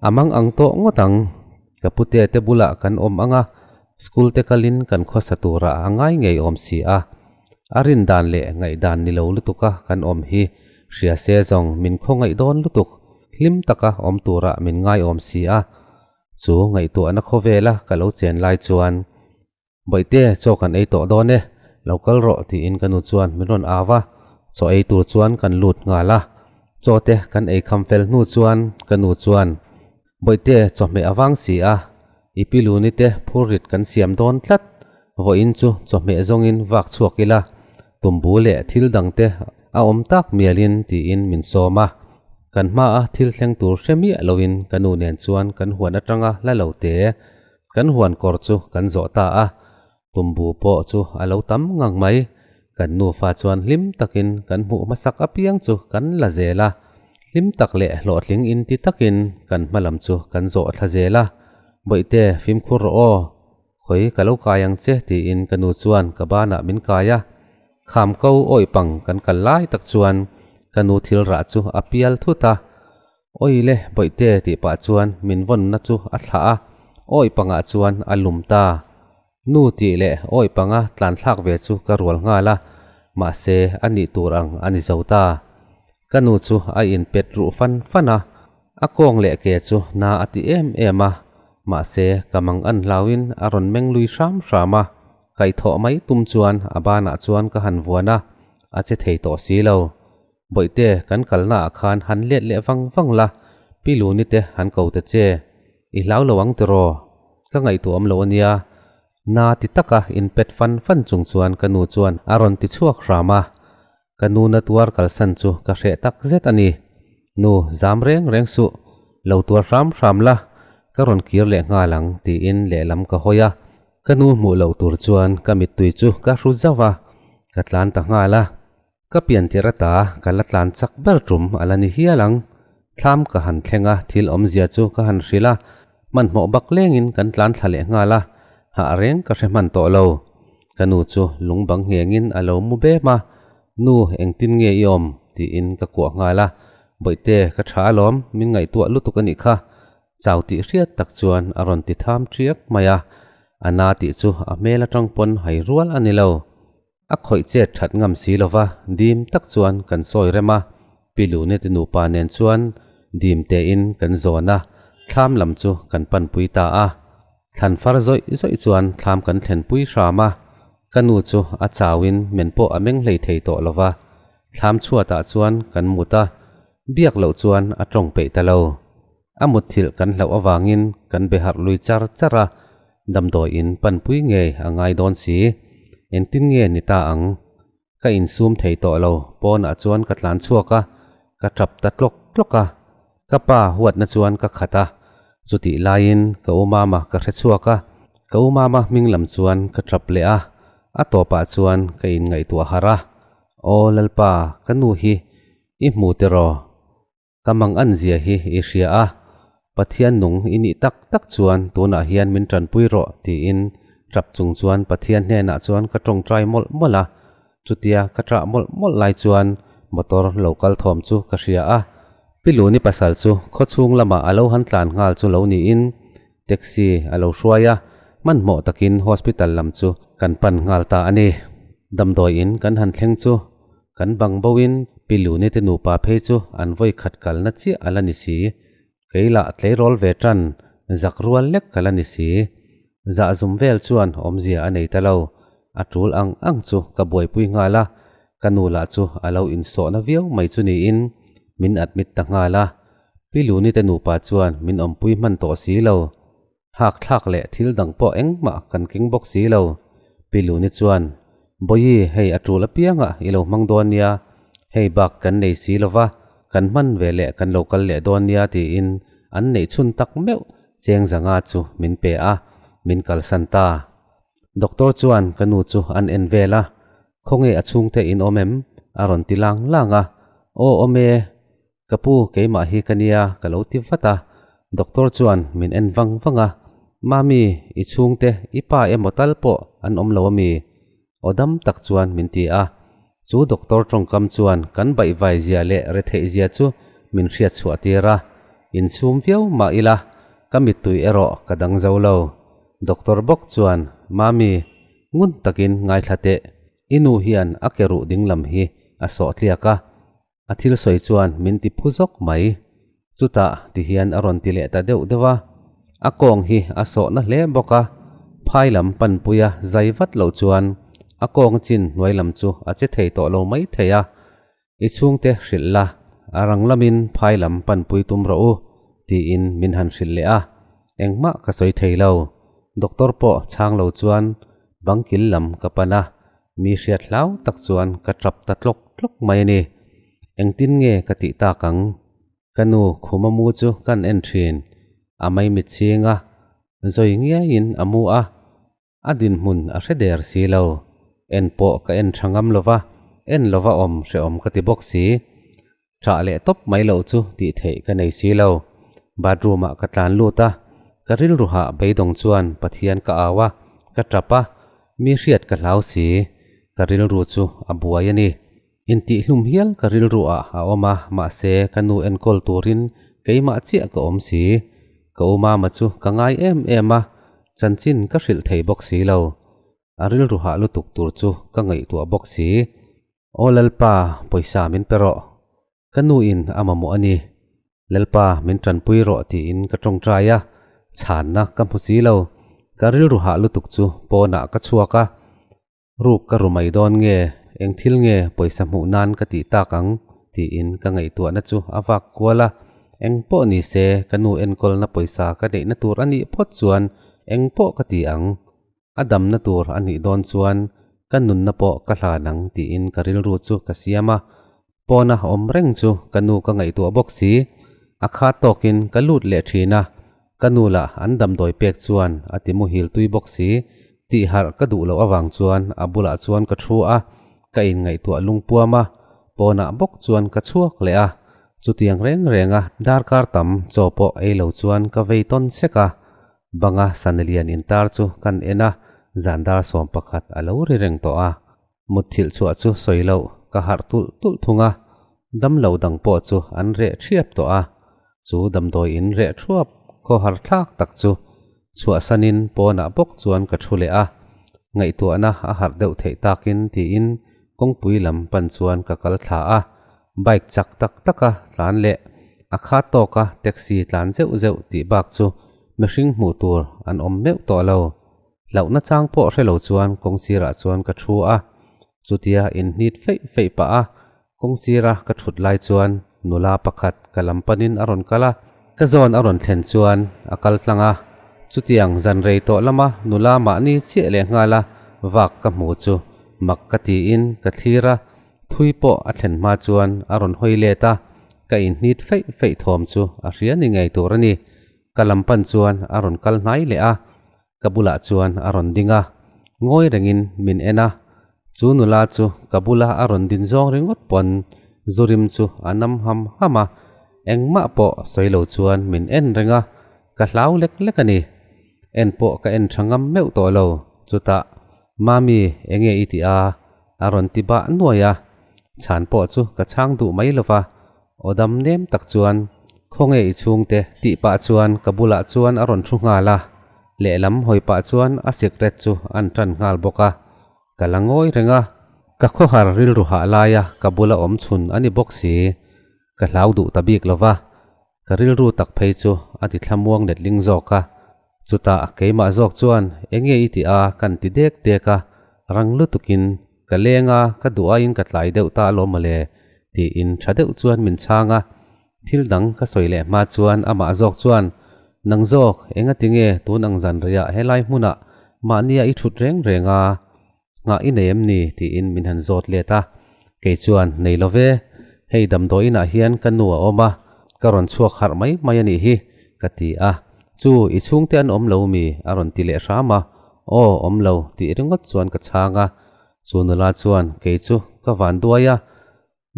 a mang ang tawh ngawt ang. Ka pute te bulah kan awm ang a, school te kalin kan khawsa turah a ngai ngei awm si a. A rin dan leh ngaihdan ni lo lutuka kan awm hi hria se zawng min khawngaih dawn lutuk, hlim taka awm turah min ngai awm si a. Chu ngaihtuahna khawvela ka lo chen lai chuan Bawihte, chaw kan ei tawh dawn e, lo kal rawh tiin ka nu chuan min rawn au a, chaw ei tur chuan kan lut nghal a. Chaw te kan ei kham fel hnu chuan ka nu chuan, Bawihte, chawhmeh a vang si a, i pi luni te phurrit kan siam dawn tlat, vawiin chu chawhmeh zawngin vak chhuak ila, tumbu leh thil dang te a awm tak mialin tiin min sawm a. Kan hmaa thil thleng tur hre miah loin ka nu nen chuan kan huan atanga la lo te Kan huan kawr chu kan zawh ta a, tumbu pawh chu a lo tam ngang mai. Kan nufa chuan hlim takin kan hmuh hmasak apiang chu kan la zel a, hlim tak leh hlawhtling inti takin kan hma lam chu kan zawh thla zel a. Bawihte, fimkhur rawh aw, khawi ka lo kai ang che tiin ka nu chuan ka banah min kai a. Kham ko awih pang kan kal lai tak chuan ka nu thil rah chu a pial thut a. Awi le, Bawihte tih pah chuan min vawnna chu a thlah a, awi pangah chuan a lum ta. Nu tih leh awi panga tlan thlak ve chu ka rual nghal a, mahse a nih tur ang a ni zo ta. Ka nu chu a inpet ruh fan fan a, a kawng leh ke chu na a ti em em a, mahse ka mang an hlauin a rawn meng lui hram hram a, kaihthawh mai tum chuan a banah chuan ka han vuan a, a che thei tawh si lo. Bawihte, kan kalna ah khan han let leh vang vang la, Pi Luni te han ko ta che. I hlau lo ang tiraw? Ka ngaihtuah awm lo a nia. Na ti taka inpet fan fan chung chuan ka nu chuan a rawn ti chhuak hram a. Ka nu na tuar kalsan chu ka hreh tak zet a ni. Nu, zam reng reng suh. Lo tuar hram hram la, ka rawn kir leh nghal ang tiin lehlam ka hawi a. Ka nu hmuh loh tur chuan ka mittui chu ka hru zauh a, ka tlan ta nghal a. Ka pian tirh ata ka la tlan chak ber tum a la ni hial ang. Thlam ka han thleng a, thil awmzia chu ka han hrilh a, hmanhmawh bak lengin kan tlan thla leh nghal a, hah reng ka hre hman tawh lo. Ka nu chu lung bang nghengin a lo mu bem a, Nu, engtin nge i awm? tiin ka kuah nghal a, Bawihte, ka tha alawm, min ngaihtuah lutuk a nih kha. Chau tih hriat tak chuan a rawn ti tham ṭiak mai a, a na tih chu a hmel aṭang pawn hai rual a ni lo. A khawih chet that ngam si lova dim tak chuan kan sawi rem a, Pi Luneti nupa nen chuan dim tein kan zawn a, thlam lam chu kan panpui ta a. Thlan far zawih zawih chuan thlam kan thlenpui hram a, ka nu chu a chauin men pawh a meng hlei thei tawh lova, thlam chhuatah chuan kan mut a, biak loh chuan a tawng peih ta lo. A mutthilh kan hlauh avangin kan be harh lui char char a, damdawi in panpui ngei a ngai dawn si. Engtin nge ni ta ang? Ka insum thei tawh lo, pawnah chuan ka tlan chhuak a, ka tap ta tlawk tlawk a. Ka pa huatna chuan ka khat a, chutih laiin ka u mama ka hre chhuak a, ka u mama hming lam chuan ka tap leh a, a tawpah chuan ka inngaihtuah harh a, Aw Lalpa, ka nu hi i hmu tiraw? Ka mang an zia hi i hria a, Pathian nung i nih tak tak chuan tunah hian min tanpui rawh tiin tap chung chuan Pathian hnenah chuan ka tawngtai mawlh mawlh a. Chutia ka tah mawlh mawlh lai chuan motor lo kal thawm chu ka hria a. Pi Luni pasal chu khawchhung lamah a lo han tlan nghal chu lo niin taxi a lo hruai a, hmanhmawh takin hospital lam chu kan pan nghal ta a ni. Damdawi in kan han thleng chu Kan bang boin Pi Luni te nupa phei chu an vawi khat kalna chiah a la ni si. Kei lah tleirawl ve tan, Zak rual lek ka la ni si. Zah zum vel chuan awmzia a nei ta lo. A tul ang ang chu ka buaipui nghal a, ka nu lah chu a lo insawhna viau mai chu niin min admit ta nghal a. Pi Luni te nupa chuan min awmpui hman tawh si lo. Hak thlak leh thil dang pawh engmah kan keng bawk si lo. Pi Luni chuan, Bawihi, hei a tul apiangah i lo hmang dawn nia, hei bak kan nei si lo va, kan hman ve leh kan lo kal leh dawn nia tiin an neih chhun tak meuh cheng zanga chu min pe a, min kalsan ta. Doctor chuan ka nu chu an en vel a, Khawnge a chhungte in awm em? a rawn ti lang lang a, Aw awm e, Ka pu, keimah hi ka nia ka lo ti vat a, doctor chuan min en vang vang a, Mami, i chhungte, i pa emaw tal pawh an awm lo ami? Aw dam tak chuan min ti a, chu doctor tawngkam chuan kan baihvai zia leh retheih zia chu min hriat chhuah tir a, insum viau mah ila ka mittui erawh ka dang zo lo. Doctor bawk chuan, Mami, ngun takin ngaithla teh, i nu hian a ke ruh dinglam hi a sawh tliak a, A thil sawi chuan min ti phu zawk mai. Chutah ti hian a rawn ti leh ta deuh deuh a. A kawng hi a sawhna hle bawk a, phai lam panpuia zai vat loh chuan a kawng chin hnuai lam chu a che thei tawh lo mai thei a. I chhungte hrilh la, a rang lamin phai lam panpui tum rawh u, tiin min han hrilh leh a. Engmah ka sawi thei lo. Doctor pawh chhang lo chuan bangkil lam ka pan a, Mi hriat hlau tak chuan ka tap ta tlawk tlawk mai a ni. Engtin nge ka tih tak ang? Ka nu khuma mu chu kan en thin. A maimit ching a, zawi ngiaiin a mu a, a dinhmun a hre der si lo. En pawh ka en tha ngam lova, en lova awm hrehawm ka ti bawk si. Thah leh tawp mai loh chu tih theih ka nei si lo. Bathroom ah ka tlan lut a, ka rilru hah beidawng chuan Pathian ka au a, ka tap a, mi hriat ka hlau si. Ka rilru chu a buai a ni. Intihhlum hial ka rilru ah a awm a, mahse ka nu enkawl turin keimah chiah ka awm si. Ka u mama chu ka ngai em em a, chanchin ka hrilh thei bawk si lo. A rilru hah lutuk tur chu ka ngaihtuah bawk si. Aw Lalpa, pawisa min pe rawh. Ka nu in a mamawh a ni. Lalpa, min tanpui rawh tiin ka tawngtai a, chhanna ka hmu si lo. Ka rilru hah lutuk chu pawnah ka chhuak a, ruk ka ru mai dawn nge, eng thil nge pawisa hmuh nan ka tih tak ang tiin ka ngaihtuahna chu a vak kual a. Eng pawh ni se, ka nu enkawlna pawisa ka neihna tur a nih phawt chuan eng pawh ka ti ang. A damna tur a nih dawn chuan ka nunna pawh ka hlan ang tiin ka rilru chu ka siam a, pawna awm reng chu ka nu ka ngaihtuah bawk si. A khat tawkin ka lut leh thin a, ka nu lah an damdawi pek chuan a ti muhil tui bawk si. Tih harh ka duh loh avang chuan a bulah chuan ka thu a, ka inngaihtuah lungpuam a, pawnah bawk chuan ka chhuak leh a. Chutiang reng renga darkar tam chaw pawh ei lo chuan ka vei tawn sek a, Banga Sanelian intar chu kan en a, zan dar 11 a lo ri reng tawh a. Mutthilh chhuah chu sawi loh ka harh tulh tulh thung a, damlo dang pawh chu an reh thiap tawh a. Chu damdawi in reh thuap khawhar thlak tak chu chhuahsanin pawnah bawk chuan ka thu leh a, ngaihtuahna a harh deuh theih takin tiin kawngpui lam pan chuan ka kal thla a. Bike chak tak taka tlan leh a khat tawka taxi tlan zeuh zeuh tih bak chu mihring hmuh tur an awm meuh tawh lo. Hlauhna chang pawh hre lo chuan kawng sirah chuan ka thu a, chutia inhnit feih feih pah a kawng sira ka thut lai chuan nula pakhat ka lam panin a rawn kal a, ka zawn a rawn thlen chuan a kal tlang a, chutiang zan rei tawh lama nula mahni chiah leh nghala vak ka hmu chu mak ka tiin ka thlir a, Thui pawh a thlen hma chuan a rawn hawi let a, ka inhnit feih feih thawm chu a hria ni ngei tur a ni. Ka lam pan chuan a rawn kal hnai leh a, ka bulah chuan a rawn ding a, ngawi rengin min en a. Chu nula chu ka bula a rawn din zawng ringawt pawn zu rim chu a nam ham ham a, engmah pawh sawi lo chuan min en reng a, ka hlau lek lek a ni. En pawh ka en tha ngam meuh tawh lo, chutah Mami, enge i tih a? A rawn ti bah nuai a, chhan pawh chu ka chhang duh mai lo va, aw dam nem tak chuan khawnge i chhungte tih pah chuan ka bulah chuan a rawn thu nghal a, lehlam hawi pah chuan a sikret chu an tan nghal bawk a, ka la ngawi reng a, ka khawhar rilru hah laia ka bula awm chhun a ni bawk si, ka hlau duh ta bik lo va. Ka rilru tak phei chu a ti thlamuang letling zawk a. Chutah keimah zawk chuan enge i tih a kan ti dek dek a, rang lutukin ka leng a, ka duh aiin ka tlai deuh ta alawm mawle tiin tha deuh chuan min chhang a. Thil dang ka sawi leh hma chuan amah zawk chuan, Nang zawk, enga tinge tun ang zan reiah helai hmunah mahnia i thut reng reng a? Nghah i nei em ni? tiin min han zawt let a. Kei chuan, Nei lo ve, hei damdawi inah hian ka nu a awm a, ka rawn chhuak harh mai mai a nih hi, ka ti a. Chu, i chhungte an awm lo mi? a rawn ti leh hram a. Aw, awm lo, tih ringawt chuan ka chhang a. Chu nula chuan, Kei chu ka van duai a,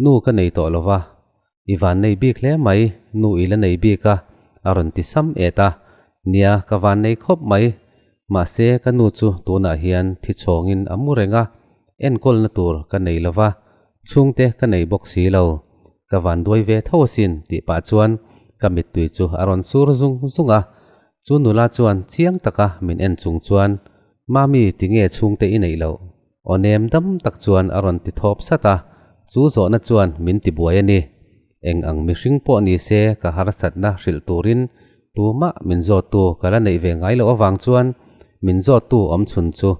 Nu ka nei tawh lo va, i van nei bik hle mai, nu i la nei bik a, a rawn ti sam et a. Nia, ka van nei khawp mai. Mahse, ka nu chu tunah hian thi chhawngin a mu reng a, enkawlna tur ka nei lo va, chhungte ka nei bawk si lo. Ka van duai ve tho asin tih pah chuan ka mittui chu a rawn sur zung zung a. Chu nula chuan chiang taka min en chung chuan, Mami, tinge chhungte i neih loh? Aw nem dam tak chuan a rawn ti thawp sat a, chu zawhna chuan min ti buai a ni. Eng ang mihring pawh ni se ka harsatna hrilh turin tumah min zawttu ka la neih ve ngai loh avang chuan min zawttu awm chhun chu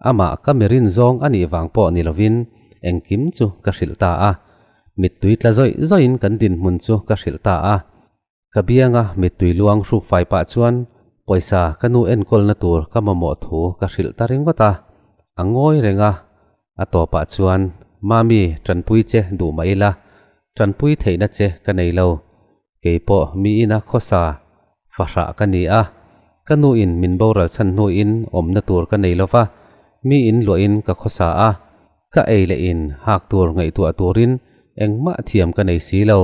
amah ka mirin zawng a nih vang pawh ni lovin engkim chu ka hrilh ta a. Mittui tla zawih zawihin kan dinhmun chu ka hrilh ta a. Ka bianga mittui luang hruk fai pah chuan pawisa ka nu enkawlna tur ka mamawh thu ka hrilh ta ringawt a, a ngawi reng a, a tawpah chuan Mami tanpui che duh mah ila, tanpui theihna che ka nei lo, keipawh mi ina khawsa fahrah ka ni a, ka nu in min boral chhan hnuin awmna tur ka nei lova, mi in luahin ka khawsa a, ka ei leh in hak tur ngaihtuah turin engmah thiam ka nei si lo.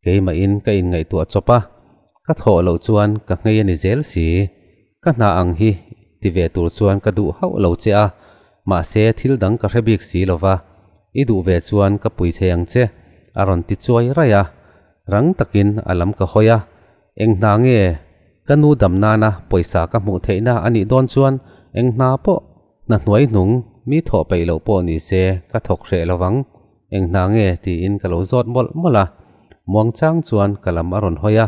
Keimahin ka inngaihtuah chawp a, ka thawh loh chuan ka nghei a ni zel si. Ka hna ang hi ti ve tur chuan ka duh hauh lo che a, mahse thil dang ka hre bik si lo va, i duh ve chuan ka pui thei ang che, a rawn ti chuai raih a. Rang takin a lam ka hawi a, eng hna nge ka nu dam nana pawisa ka hmuh theihna a nih dawn chuan eng hna pawh hna hnuai hnung mi thawh peih loh pawh ni se ka thawk hreh lo vang. Eng hna nge tiin ka lo zawt mawlh mawlh a, muangchang chuan ka lam a rawn hawi a,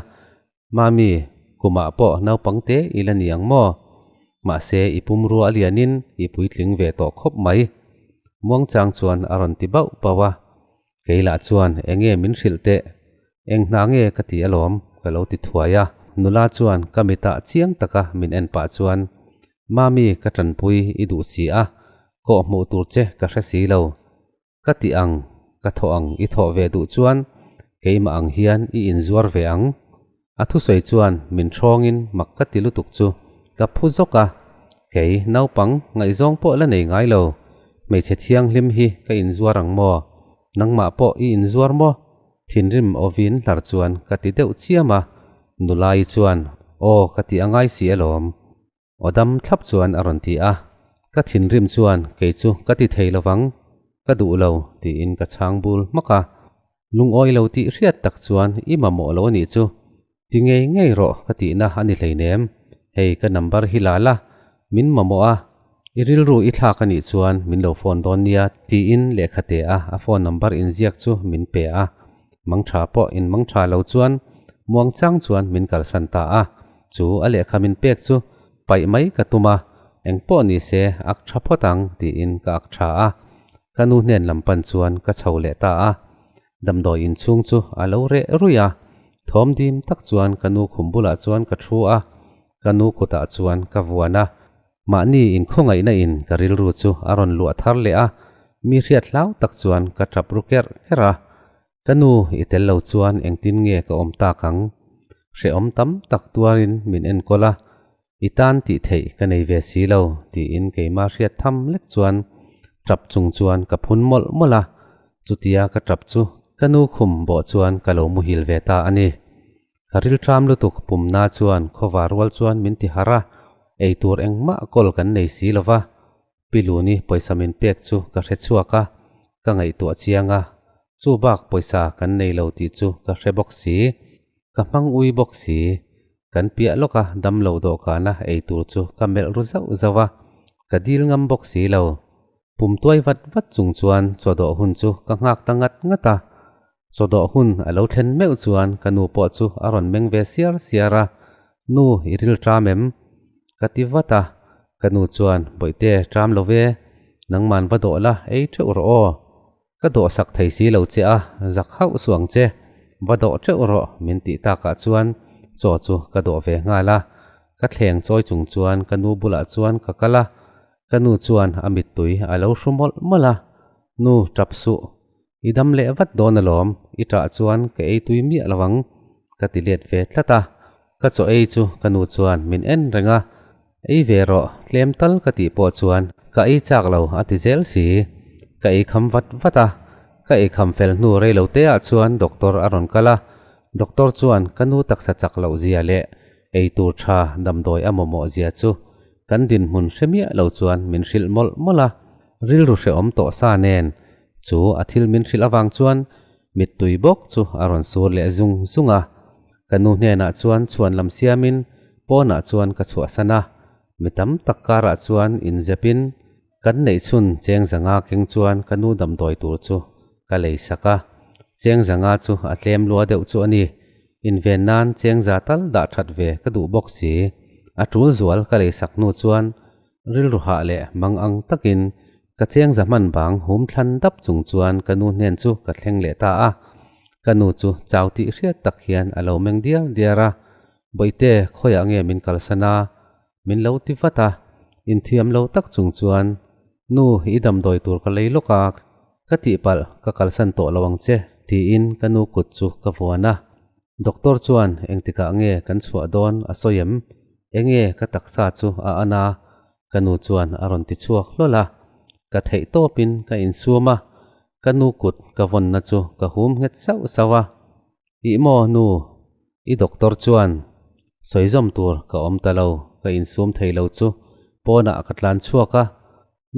Mami, kumah pawh naupang te i la ni ang maw? Mahse i pumrua a lianin i puitling ve tawh khawp mai. Muangchang chuan a rawn ti bauh bauh a, kei lah chuan enge min hrilh teh, eng hna nge ka ti alawm ka lo ti thuai a, nula chuan ka mitah chiang taka min en pah chuan Mami ka tanpui i duh si a, kawh hmuh tur che ka hre si lo. Ka ti ang, ka thawh ang i thawh ve duh chuan keimah ang hian i inzuar ve ang. A thusawi chuan min thawngin mak ka ti lutuk chu ka phu zawk a, kei naupang ngaihzawng pawh la nei ngai lo, hmeichhe thianghlim hi ka inzuar ang maw? Nangmah pawh i inzuar maw? Thinrim awin hlar chuan ka ti deuh chiam a, nulai chuan aw ka ti a ngai si alawm. Aw dam thlap chuan a rawn ti a, ka thinrim chuan kei chu ka ti thei lovang, ka duh lo tiin ka chhang bul hmak a. Lungawi lo tih hriat tak chuan i mamawh lo a nih chu, ti ngei ngei rawh ka tihna a ni hleinem, hei ka number hi la la, min mamawh a, i rilru i thlak a nih chuan min lo phone dawn nia tiin lehkha te a a phone number inziak chu min pe a, mangtha pawh in mangtha lo chuan muangchang chuan min kalsan ta a. Chu a lehkha min pek chu paih mai ka tum a, eng pawh ni se ak tha phawt ang tiin ka ak tha a. Ka nu hnen lam pan chuan ka chho leh ta a. Damdawi inchhung chu a lo reh ruih a, thawm dim tak chuan ka nu khum bulah chuan ka thu a, ka nu kutah chuan ka vuan a. Mahni inkhawngaihna in ka rilru chu a rawn luah thar leh a, mi hriat hlau tak chuan ka tap ru kerh kerh a. Ka nu i tel lo chuan engtin nge ka awm tak ang? Hrehawm tam tak tuarin min enkawl a, i tan tih theih ka nei ve si lo tiin keimah hriat tham lek chuan tap chung chuan ka phun mawlh mawlh a, chutia ka tap chu ka nu khum bawh chuan ka lo muhil ve ta a ni. Ka rilṭam lutuk pumna chuan khawvar rual chuan min ti harh a, eitur engmah kawl kan nei si lo va, Pi Luni pawisa min pek chu ka hre chhuak a, ka ngaihtuah chiang a, chu bak pawisa kan nei lo tih chu ka hre bawk si, ka hmang ui bawk si. Kan piah lawk a damlo dawhkana ei tur chu ka melh ru zauh zauh a, ka dil ngam bawk si lo. Pum tuai vat vat chung chuan chaw dawh hun chu ka nghak ta ngat ngat a. Chawdawh hun a lo thlen meuh chuan ka nu pawh chu a rawn meng ve siar siar a, Nu, i ril ṭam em? Ka ti vat a, ka nu chuan, Bawihte, ṭam lo ve, nangman va dawh la, ei ṭeuh rawh aw. Ka dawhsak thei si lo che a, zak hauh suang che, va dawh ṭeuh rawh min tih takah chuan chaw chu ka dawh ve nghal a, ka thleng chawi chung chuan ka nu bulah chuan ka kal a, ka nu chuan a mittui a lo hru mawlh mawlh a, Nu, ṭap suh, i dam leh vat dawn alawm, i ṭah chuan ka ei tui miah lo ang, ka ti let ve tlat a, ka chaw ei chu ka nu chuan min en reng a, Ei ve rawh, tlem tal ka tih pawh chuan ka ei chak lo a ti zel si. Ka ei kham vat vat a, ka ei kham fel hnu rei lo te ah chuan doctor a rawn kal a, doctor chuan ka nu taksa chak loh zia leh ei tur tha damdawi a mamawh zia chu kan dinhmun hre miah lo chuan min hrilh mawlh mawlh a, rilru hrehawm tawh sa nen chu a thil min hrilh avang chuan mittui bawk chu a rawn sur leh zung zung a. Ka nu hnenah chuan chhuan lam siamin pawnah chuan ka chhuahsan a, mi tam tak karah chuan inzepin kan neih chhun cheng zanga keng chuan ka nu damdawi tur chu ka lei sak a. Cheng zanga chu a tlem lua deuh chu a ni. Inven nan cheng za tal dah that ve ka duh bawk si. A tul zual ka lei sak hnu chuan rilru hah leh mang ang takin Ka cheng za hman bang hum thlan dap chung chuan ka nu hnen chu ka thleng leh ta a. Ka nu chu chau tih hriat tak hian a lo meng diar diar a, Bawihte, khawiah nge min kalsan a? Min lo ti vat a. Inthiam lo tak chung chuan, Nu, i damdawi tur ka lei lawk a, ka tihpalh ka kalsan tawh lo ang che, tiin ka nu kut chu ka vuan a. Doctor chuan engtikah nge kan chhuah dawn a sawi em? Enge ka taksa chu a an a? Ka nu chuan a rawn ti chhuak hlawl a, ka theih tawpin ka insum a, ka nu kut ka vawnna chu ka hum nghet sauh sauh a. Ih maw nu, i doctor chuan sawi zawm tur ka awm ta lo, ka insum thei lo chu pawnah ka tlan chhuak a,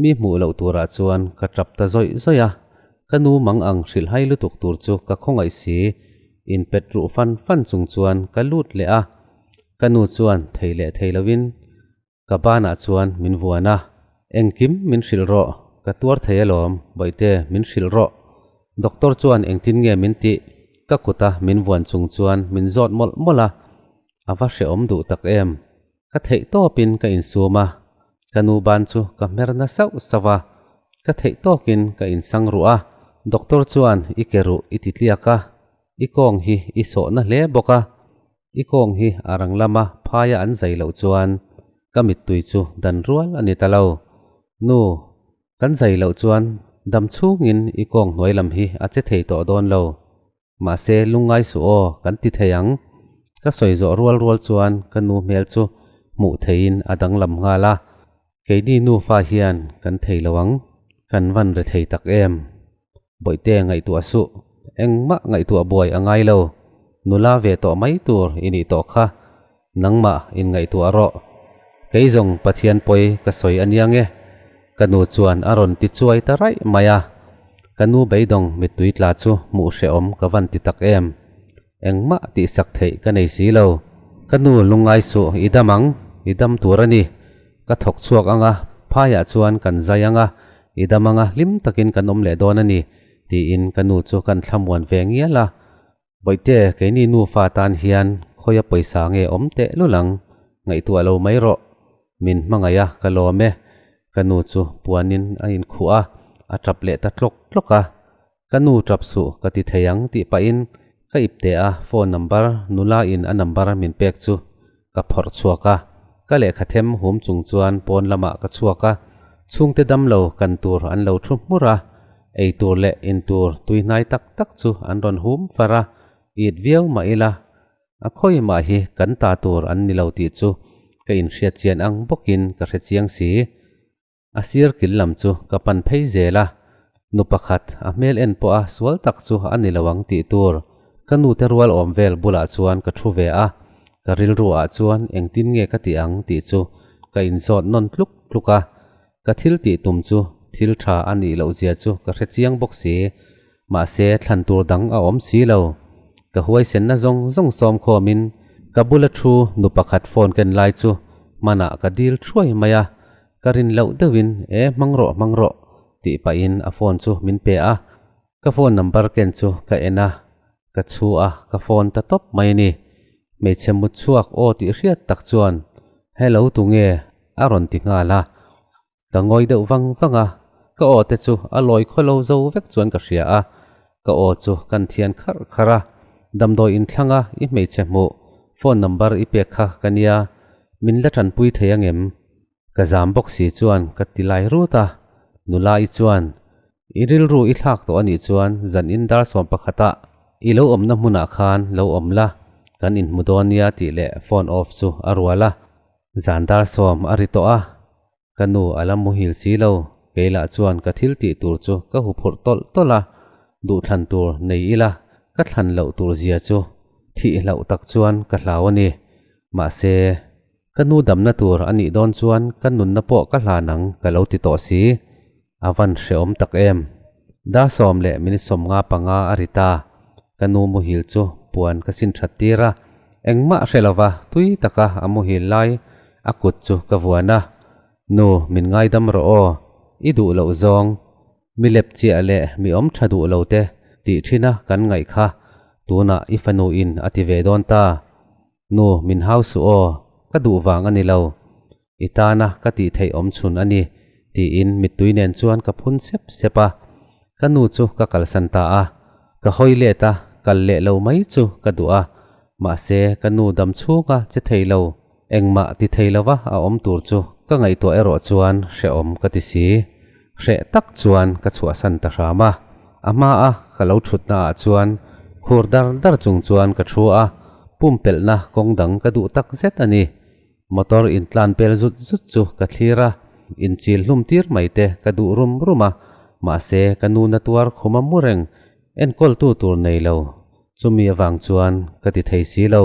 mi hmuh loh turah chuan ka tap ta zawih zawih a, ka nu mang ang hrilhhai lutuk tur chu ka khawngaih si, inpet ruh fan fan chung chuan ka lut leh a, ka nu chuan thei leh thei lovin Ka banah chuan min vuan a, Engkim min hrilh rawh, ka tuar thei alawm, Bawihte, min hrilh rawh. Doctor chuan engtin nge min tih? Ka kuta min vuan chung chuan min zawt mawlh mawlh a, a va hrehawm duh tak em. Ka theih tawpin ka insum a, ka nu ban chu ka hmer na sauh sauh a, ka theih tawkin ka insang ruh a. Doctor chuan i ke ruh i ti tliak a, i kawng hi i sawhna hle bawk a, I kawng hi a rang lama phaia an zai loh chuan ka mittui chu dan rual a ni ta lo. Nu, kan zai loh chuan dam chhungin i kawng hnuai lam hi a che thei tawh dawn lo. Mahse lungngai suh aw kan ti thei ang. Ka sawi zawh rual rual chuan ka nu hmel chu hmuh theiin a danglam nghal a. Keini nufa hian kan thei lo ang, kan van re thei tak em? Bawihte ngaihtuah suh, engmah ngaihtuah buai a ngai lo, nula ve tawh mai tur i nih tawh kha, nangmah in ngaihtuah rawh. Kei zawng Pathian pawi ka sawi a nia nge? Ka nu chuan a rawn ti chuai ta raih mai a, ka nu beidawng mittui tla chu hmuh hrehawm ka van ti tak em? Engmah tihsak theih ka nei si lo. Ka nu lungngai suh, i dam ang, i dam tur a ni. Ka thawk chhuak ang a, phaiah chuan kan zai ang a, i dam ang a, hlim takin kan awm leh dawn a ni, tiin ka nu chu kan thlamuan ve ngial a. Bawihte, keini nufa tan hian khawia pawisa nge awm teh lul ang, ngaihtuah lo mai rawh. Min hmangaih a, ka lawm e. Ka nu chu puanin a inkhuh a, a tap leh ta tlawk tlawk a. Ka nu tap suh ka ti thei ang tih pahin ka ipte a phone number nula in a number min pek chu ka phawrh chhuak a, ka lehkha them hum chung chuan pawn lamah ka chhuak a, chhungte damlo kan tur an lo thu hmur a, ei tur leh in tur tuihnai tak tak chu an rawn hum far a, it viau mah ila a khawi mah hi kan ta tur an ni lo tih chu ka inhriat chian ang bawkin ka hre chiang si. A sir kil lam chu ka pan phei zel a, nu pakhat a hmel en pawh a sual tak chu a ni lo ang tih tur ka nu te rual awm vel bulah chuan ka thu ve a, ka rilru ah chuan engtin nge ka tih ang tih chu ka inzawt nawn tluk tluk a, ka thil tih tum chu thil tha a nih loh zia chu ka hre chiang bawk si, mahse thlan tur dang a awm si lo. Ka huaisenna zawng zawng sawm khawmin ka bula thu nu pakhat phone ken lai chu hmanah ka dil thuai mai a, Ka rin loh deuhin, E, hmang rawh, hmang rawh, tih pahin a phone chu min pe a. Ka phone number ken chu ka en a, ka chhu a, ka phone ta tawp mai a ni. Hmeichhe mut chhuak aw tih hriat tak chuan, Hello tunge? a rawn ti nghal a. Ka ngawi deuh vang vang a, ka aw te chu a lawi khawlo zo vek chuan ka hria a, ka aw chu kan thian kharh kharh a, Damdawi inthlanga i hmeichhe hmuh phone number i pek kha ka nia, min la tanpui thei angem? Ka zam bawk si chuan ka ti lai rut a, nula i chuan, I rilru i thlak tawh anih chuan zan in dar sawm pakhatah i lo awmna hmunah khan lo awm la, kan inhmu dawn nia tih leh phone off chu a rual a. Zan dar sawm a ri tawh a, ka nu a la muhil si lo, kei lah chuan ka thil tih tur chu ka huphurh tawlh tawlh a, duhthlan tur nei ila ka thlan loh tur zia chu thih hlauh tak chuan ka hlau a ni. Mahse, ka nu damna tur a nih dawn chuan ka nunna pawh ka hlan ang ka lo ti tawh si. A van hrehawm tak em? Dar sawm leh minute sawmnga panga a ri ta. Ka nu muhil chu puan ka sin that tir a, engmah hre lova tui taka a muhil lai a kut chu ka vuan a, Nu, min ngaidam rawh aw, i duh loh zawng, mi lep chiah leh mi awm tha duh lo te tih thin a kan ngaih kha tunah i fanu in a ti ve dawn ta. Nu, min hau suh aw, ka duh vang a ni lo. I tana ka tih theih awm chhun a ni, tiin mittui nen chuan ka phun sep sep a. Ka nu chu ka kalsan ta a. Ka hawi let a, kal leh lo mai chu ka duh a. Mahse, ka nu dam chhunga che thei lo, engmah ti thei lova a awm tur chu ka ngaihtuah erawh chuan hrehawm ka ti si. Hreh tak chuan ka chhuahsan ta hram a. A hmaa ka lo thutnaah chuan khur dar dar chung chuan ka thu a, pumpelhna kawng dang ka duh tak zet a ni. Motor intlan pel zut zut chu ka thlir a, inchil hlum tir mai te ka duh rum rum a, mahse ka nu na tuar khum a mu reng, enkawltu tur nei lo. Chumi avang chuan ka ti thei si lo.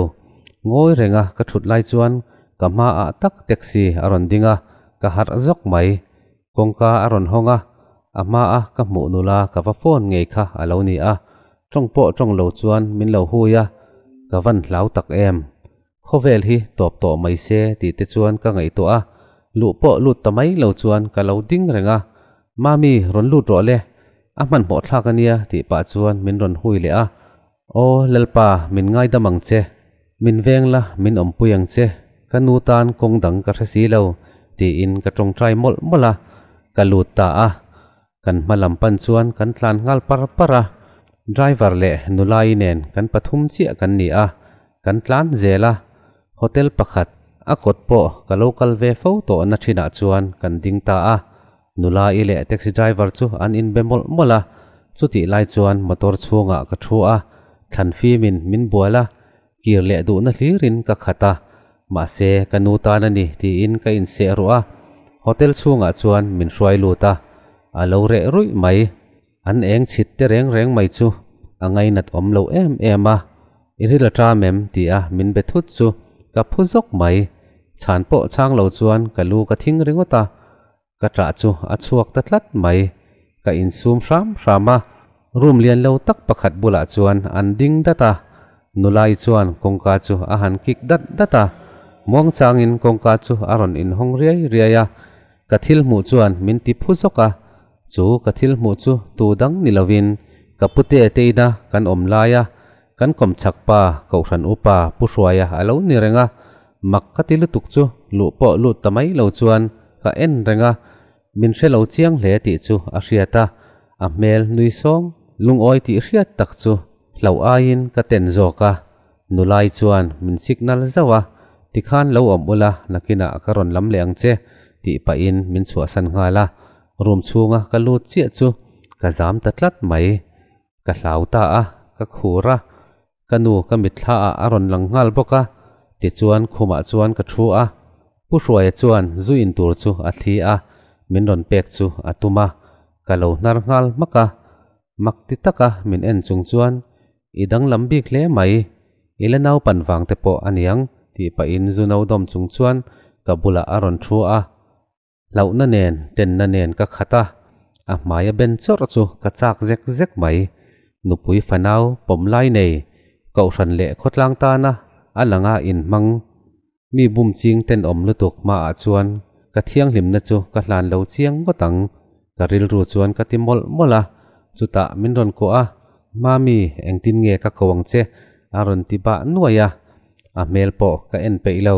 Ngawi renga ka thut lai chuan ka hmaah tak taxi a rawn ding a, ka harh zawk mai. Kawngka a rawn hawng a, a hmaa ka hmuh nula ka va phone ngei kha a lo ni a, tawng pawh tawng lo chuan min lo hui a, ka van hlau tak em. Khawvel hi tawp tawh mai se tih te chuan ka ngaihtuah a, luh pawh lut ta mai lo chuan ka lo ding reng a, Mami rawn lut rawh le, a hmanhmawh thlak a nia tih pah chuan min rawn hui leh a, Aw Lalpa min ngaidam ang che, min veng la min awmpui ang che, ka nu tan kawng dang ka hre si lo tiin ka tawngtai mawlh mawlh a, ka lut ta a. Kan hma lam pan chuan kan tlan nghal par par a, driver leh nulai nen kan pathum chiah kan ni a, kan tlan zel a, hotel pakhat a kawt pawh ka lo kal ve fo tawh na thinah chuan kan ding ta a, nulai leh taxi driver chu an inbe mawlh mawlh a, chutih lai chuan motor chhungah ka thu a, thlan fimin min bual a, kir leh duhna hlirin ka khat a, mahse ka nu tan a ni tiin ka inseh ruah a, hotel chhungah chuan min hruai lut a, a lo reh ruih mai, an eng chhit te reng reng mai chu a ngainat awm lo em em a, i ril a ṭam em ti a min be thut chu ka phu zawk mai, chhan pawh chhang lo chuan ka lu ka thing ringawt a, Ka ṭah chu a chhuak ta tlat mai. Ka insum hram hram a, room lian lo tak pakhat bulah chuan an ding dat a. Nulai chuan kawngka chu a han kik dat dat a, muangchangin kawngka chu a rawn inhawng riai riai a. Ka thil hmuh chuan min ti phu zawk a, chu ka thil hmuh chu tu dang ni lovin ka pute te ina kan awm laia kan kawmchhak pa Kohhran Upa Pu Hruaia a lo ni reng a, Mak ka ti lutuk chu luh pawh lut ta mai lo chuan ka en reng a, min hre lo chiang hle tih chu a hriat a, a hmel nui sawng lungawi tih hriat tak chu hlauh aiin ka ten zawk a, nulai chuan min signal zauh a, tikhan lo awm ula nakinah ka rawn lam leh ang che tih pahin min chhuahsan nghal a, room chhunga ka lut chiah chu ka zam ta tlat mai, ka hlau ta a, ka khur a. Ka nu ka mitthla ah a rawn lang nghal bawk a, tichuan khumah chuan ka thu a. Pu Hruaia chuan zu in tur chu a thli a, min rawn pek chu a tum a, ka lo hnar nghal hmak a. Mak ti taka min en chung chuan, I danglam bik hle mai, i la naupan vang te pawh a niang, tih pahin zu no dawm chung chuan ka bulah a rawn thu a. Hlauhna nen, tenna nen ka khat a, a hmaia ben chawrh chu ka chak zek zek mai. Nupui fanau pawm lai nei, kohhran leh khawtlang tana a langa inhmang mi bum ching tenawm lutuk hmaah chuan ka thianghlimna chu ka hlan lo chiang ngawt ang. Ka rilru chuan ka ti mawlh mawlh a, Chutah min rawn kuah a, Mami, engtin nge ka ko ang che? a rawn ti bah nuai a. A hmel pawh ka en peih lo.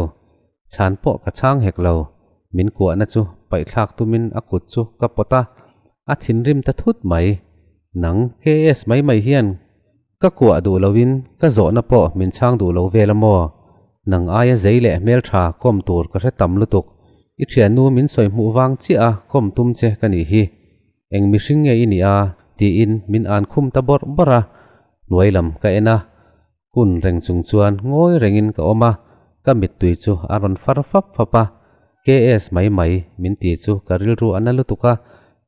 Chhan pawh ka chhang hek lo. Min kuahna chu paihthlak tumin a kut chu ka pawt a, a thinrim ta thut mai. Nang KS mai mai hian ka kuah duh loin ka zawhna pawh min chhang duh lo vel a maw? Nang aia zei leh hmeltha kawm tur ka hre tam lutuk. I thiannu min sawi hmuh vang chiah a kawm tum che ka nih hi. Eng mihring nge i nih a? tiin min an khum ta bawrh bawrh a. Hnuai lam ka en a, Kun reng chung chuan ngawi rengin ka awm a, ka mittui chu a rawn far fap fap a. KS mai mai min ti chu ka rilru a na lutuk a,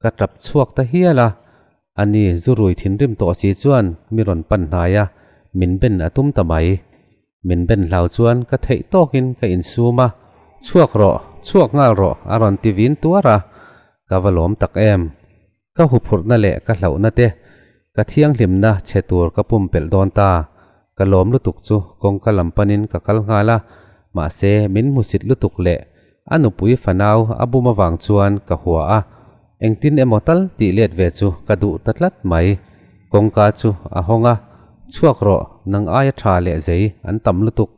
ka tap chhuak ta hial a. Ani zurui thinrim tawh si chuan mi rawn pan hnai a, min ben a tum ta mai. Min ben hlau chuan ka theih tawkin ka insum a, Chhuak rawh, chhuak nghal rawh a rawn ti vin tuar a, ka va lawm tak em. Ka huphurhna leh ka hlauhna te, ka thianghlimna chhe tur ka pumpelh dawn ta. Ka lawm lutuk chu kawngka lam panin ka kal nghal a, mahse min hmusit lutuk leh a nupui fanau a bum avang chuan ka hua a, engtin emaw tal tih let ve chu ka duh ta tlat mai. Kawngka chu a hawng a, Chhuak rawh, nang aia tha leh zei an tam lutuk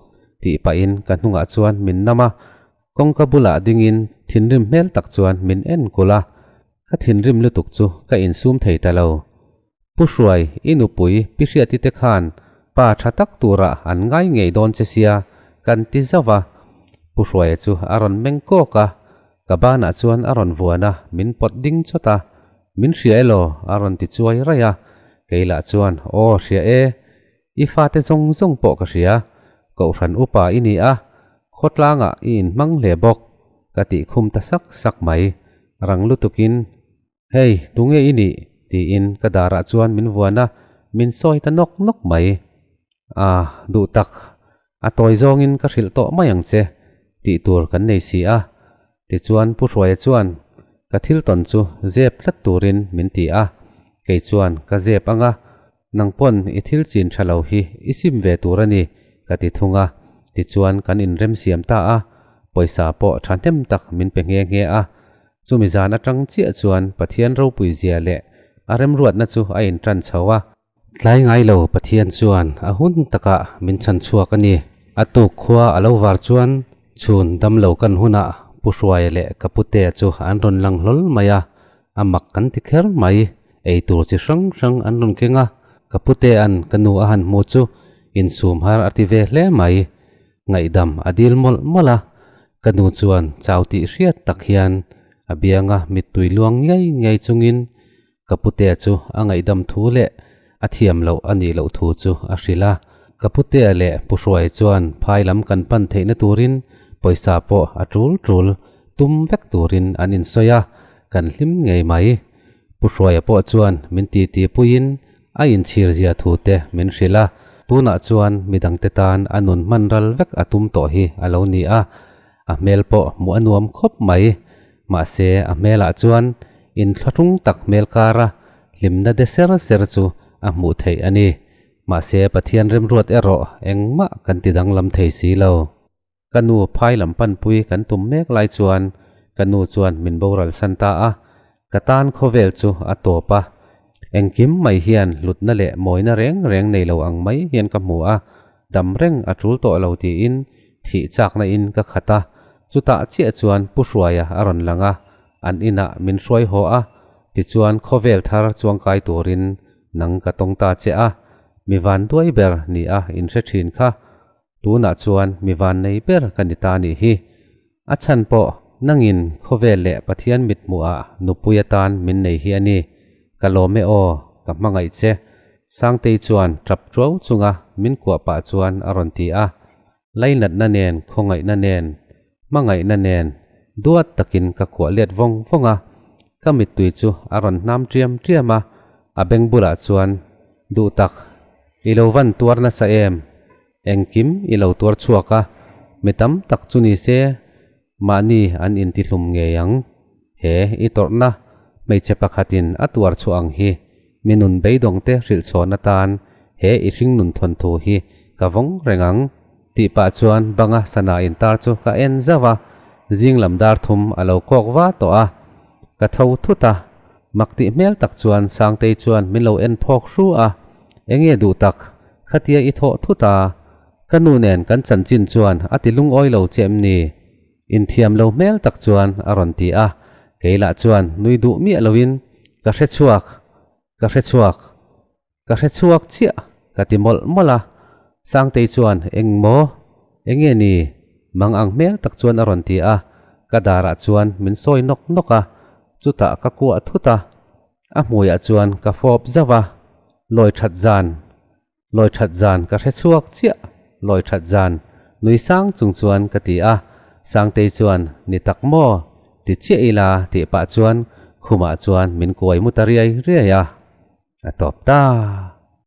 tih pahin ka hnungah chuan min nam a, Kawngka bulah dingin thinrim hmel tak chuan min en kulh a, ka thinrim lutuk chu ka insum thei ta lo. Pu Hruai, i nupui Pi Hriati te khan pa tha tak turah an ngai ngei dawn che sia, kan ti zauh a. Pu Hruaia chu a rawn meng kawk a, ka banah chuan a rawn vuan a, min pawt ding chawt a. Min hria elaw? a rawn ti chuai raih a. Kei lah chuan, Aw, hria e. I fate zawng zawng pawh ka hria, Kohhran upa i ni a, khawtlangah i inhmang hle bawk, ka tih khum ta sak sak mai. Rang lutukin, Hei, tunge i nih? tiin ka darah chuan min vuan a, min sawi ta nawk nawk mai. Ah, duh tak, a tawi zawngin ka hrilh tawh mai ang che, tih tur kan nei si a. Tichuan Pu Hruaia chuan ka thil tawn chu zep tlat turin min ti a, kei chuan ka zep ang a, Nang pawn i thil chin tha lo hi i sim ve tur a ni, ka ti thung a. Tichuan kan inrem siam ta a, pawisa pawh thahnem tak min pe nghe nghe a. Chumi zan atang chiah chuan Pathian ropui zia leh a remruatna chu a intan chho a. Tlai ngai lo Pathian chuan a hun takah min chhan chhuak a ni. A tuk khua a lo var chuan chhun damlo kan hunah Pu Hruaia leh ka Putea chu an rawn lang hlawl mai a, A mak kan ti kher mai, ei tur chi hrang hrang an rawn keng a, ka putea'n ka nu a han hmu chu insum har a ti ve hle mai. Ngaihdam a dil mawlh mawlh a, ka nu chuan chau tih hriat tak hian a bianga mittui luang ngiai ngiai chungin ka putea chu a ngaihdam thu leh a thiam loh a nih loh thu chu a hrilh a. Ka putea leh Pu Hruai chuan phai lam kan pan theihna turin pawisa pawh a tul tul tum vek turin an insawi a, kan hlim ngei mai. Pu Hruaia pawh chuan min titi puiin a inchhir zia thu te min hrilh a, tunah chuan midangte tan a nun hman ral vek a tum tawh hi a lo ni a, a hmel pawh hmuh a nuam khawp mai. Mahse a hmelah chuan inthlahrung tak hmel kara hlimna de ser ser chu a hmuh theih a ni. Mahse Pathian remruat erawh engmah kan ti danglam thei si lo. Ka nu phai lam panpui kan tum mek lai chuan ka nu chuan min boral san ta a, ka tan khawvel chu a tawp a. Engkim mai hian hlutna leh mawina reng reng nei lo ang mai hian ka hmu a, dam reng a tul tawh lo tiin thih chakna in ka khat a, chutah chiah chuan Pu Hruaia a rawn lang a, an inah min hruai haw a, tichuan khawvel thar chuangkai turin nang ka tawng ta che a, mi van duai ber ni a inhre thin kha. Tunah chuan mi vannei ber ka ni ta nih hi. A chhan pawh nangin khawvel leh Pathian mithmuhah nupui atan min nei hi a ni. Ka lawm e aw, ka hmangaih che. Sangtei chuan tap tuau chunga min kuah pah chuan a rawn ti a. Lainatna nen, khawngaihna nen, hmangaihna nen duat takin ka kuah let vawng vawng a. Ka mittui chu a rawn hnam ṭiam ṭiam a, a beng bulah chuan duh tak I lo van tuar nasa em? Engkim i lo tuar chhuak a, mi tam tak chu ni se mahni an intihlum ngei ang. He i tawrhna hmeichhe pakhatin a tuar chhuah ang hi mi nun beidawngte hrilh chhawn atan he i hringnun thawnthu hi ka vawng reng ang tih pah chuan banga sana intar chu ka en zauh a, zing lam dar thum a lo kawk va tawh a, ka tho thut a. Mak tih hmel tak chuan Sangtei chuan min lo en phawk hru a, Enge duh tak, khatia i thawh thut a, ka nu nen kan chanchin chuan a ti lungawi lo che em ni? Inthiam lo hmel tak chuan a rawn ti a, kei lah chuan nui duh miah loin, Ka hre chhuak, ka hre chhuak, ka hre chhuak chiah, ka ti mawlh mawlh a. Sangtei chuan, Eng maw? Enge ni? Mang ang hmel tak chuan a rawn ti a, ka darah chuan min sawi nawk nawk a, chutah ka kuah thut a, a hmuiah chuan ka fawp zauh a, Lawi that zan, Lawi that zan ka hre chhuak chiah, lawi that zan, nui sang chung chuan ka ti a, Sangtei chuan, Ni tak maw? Ti chiah ila tih pah chuan khumah chuan min kuai mu ta riai riai a, a tawp ta.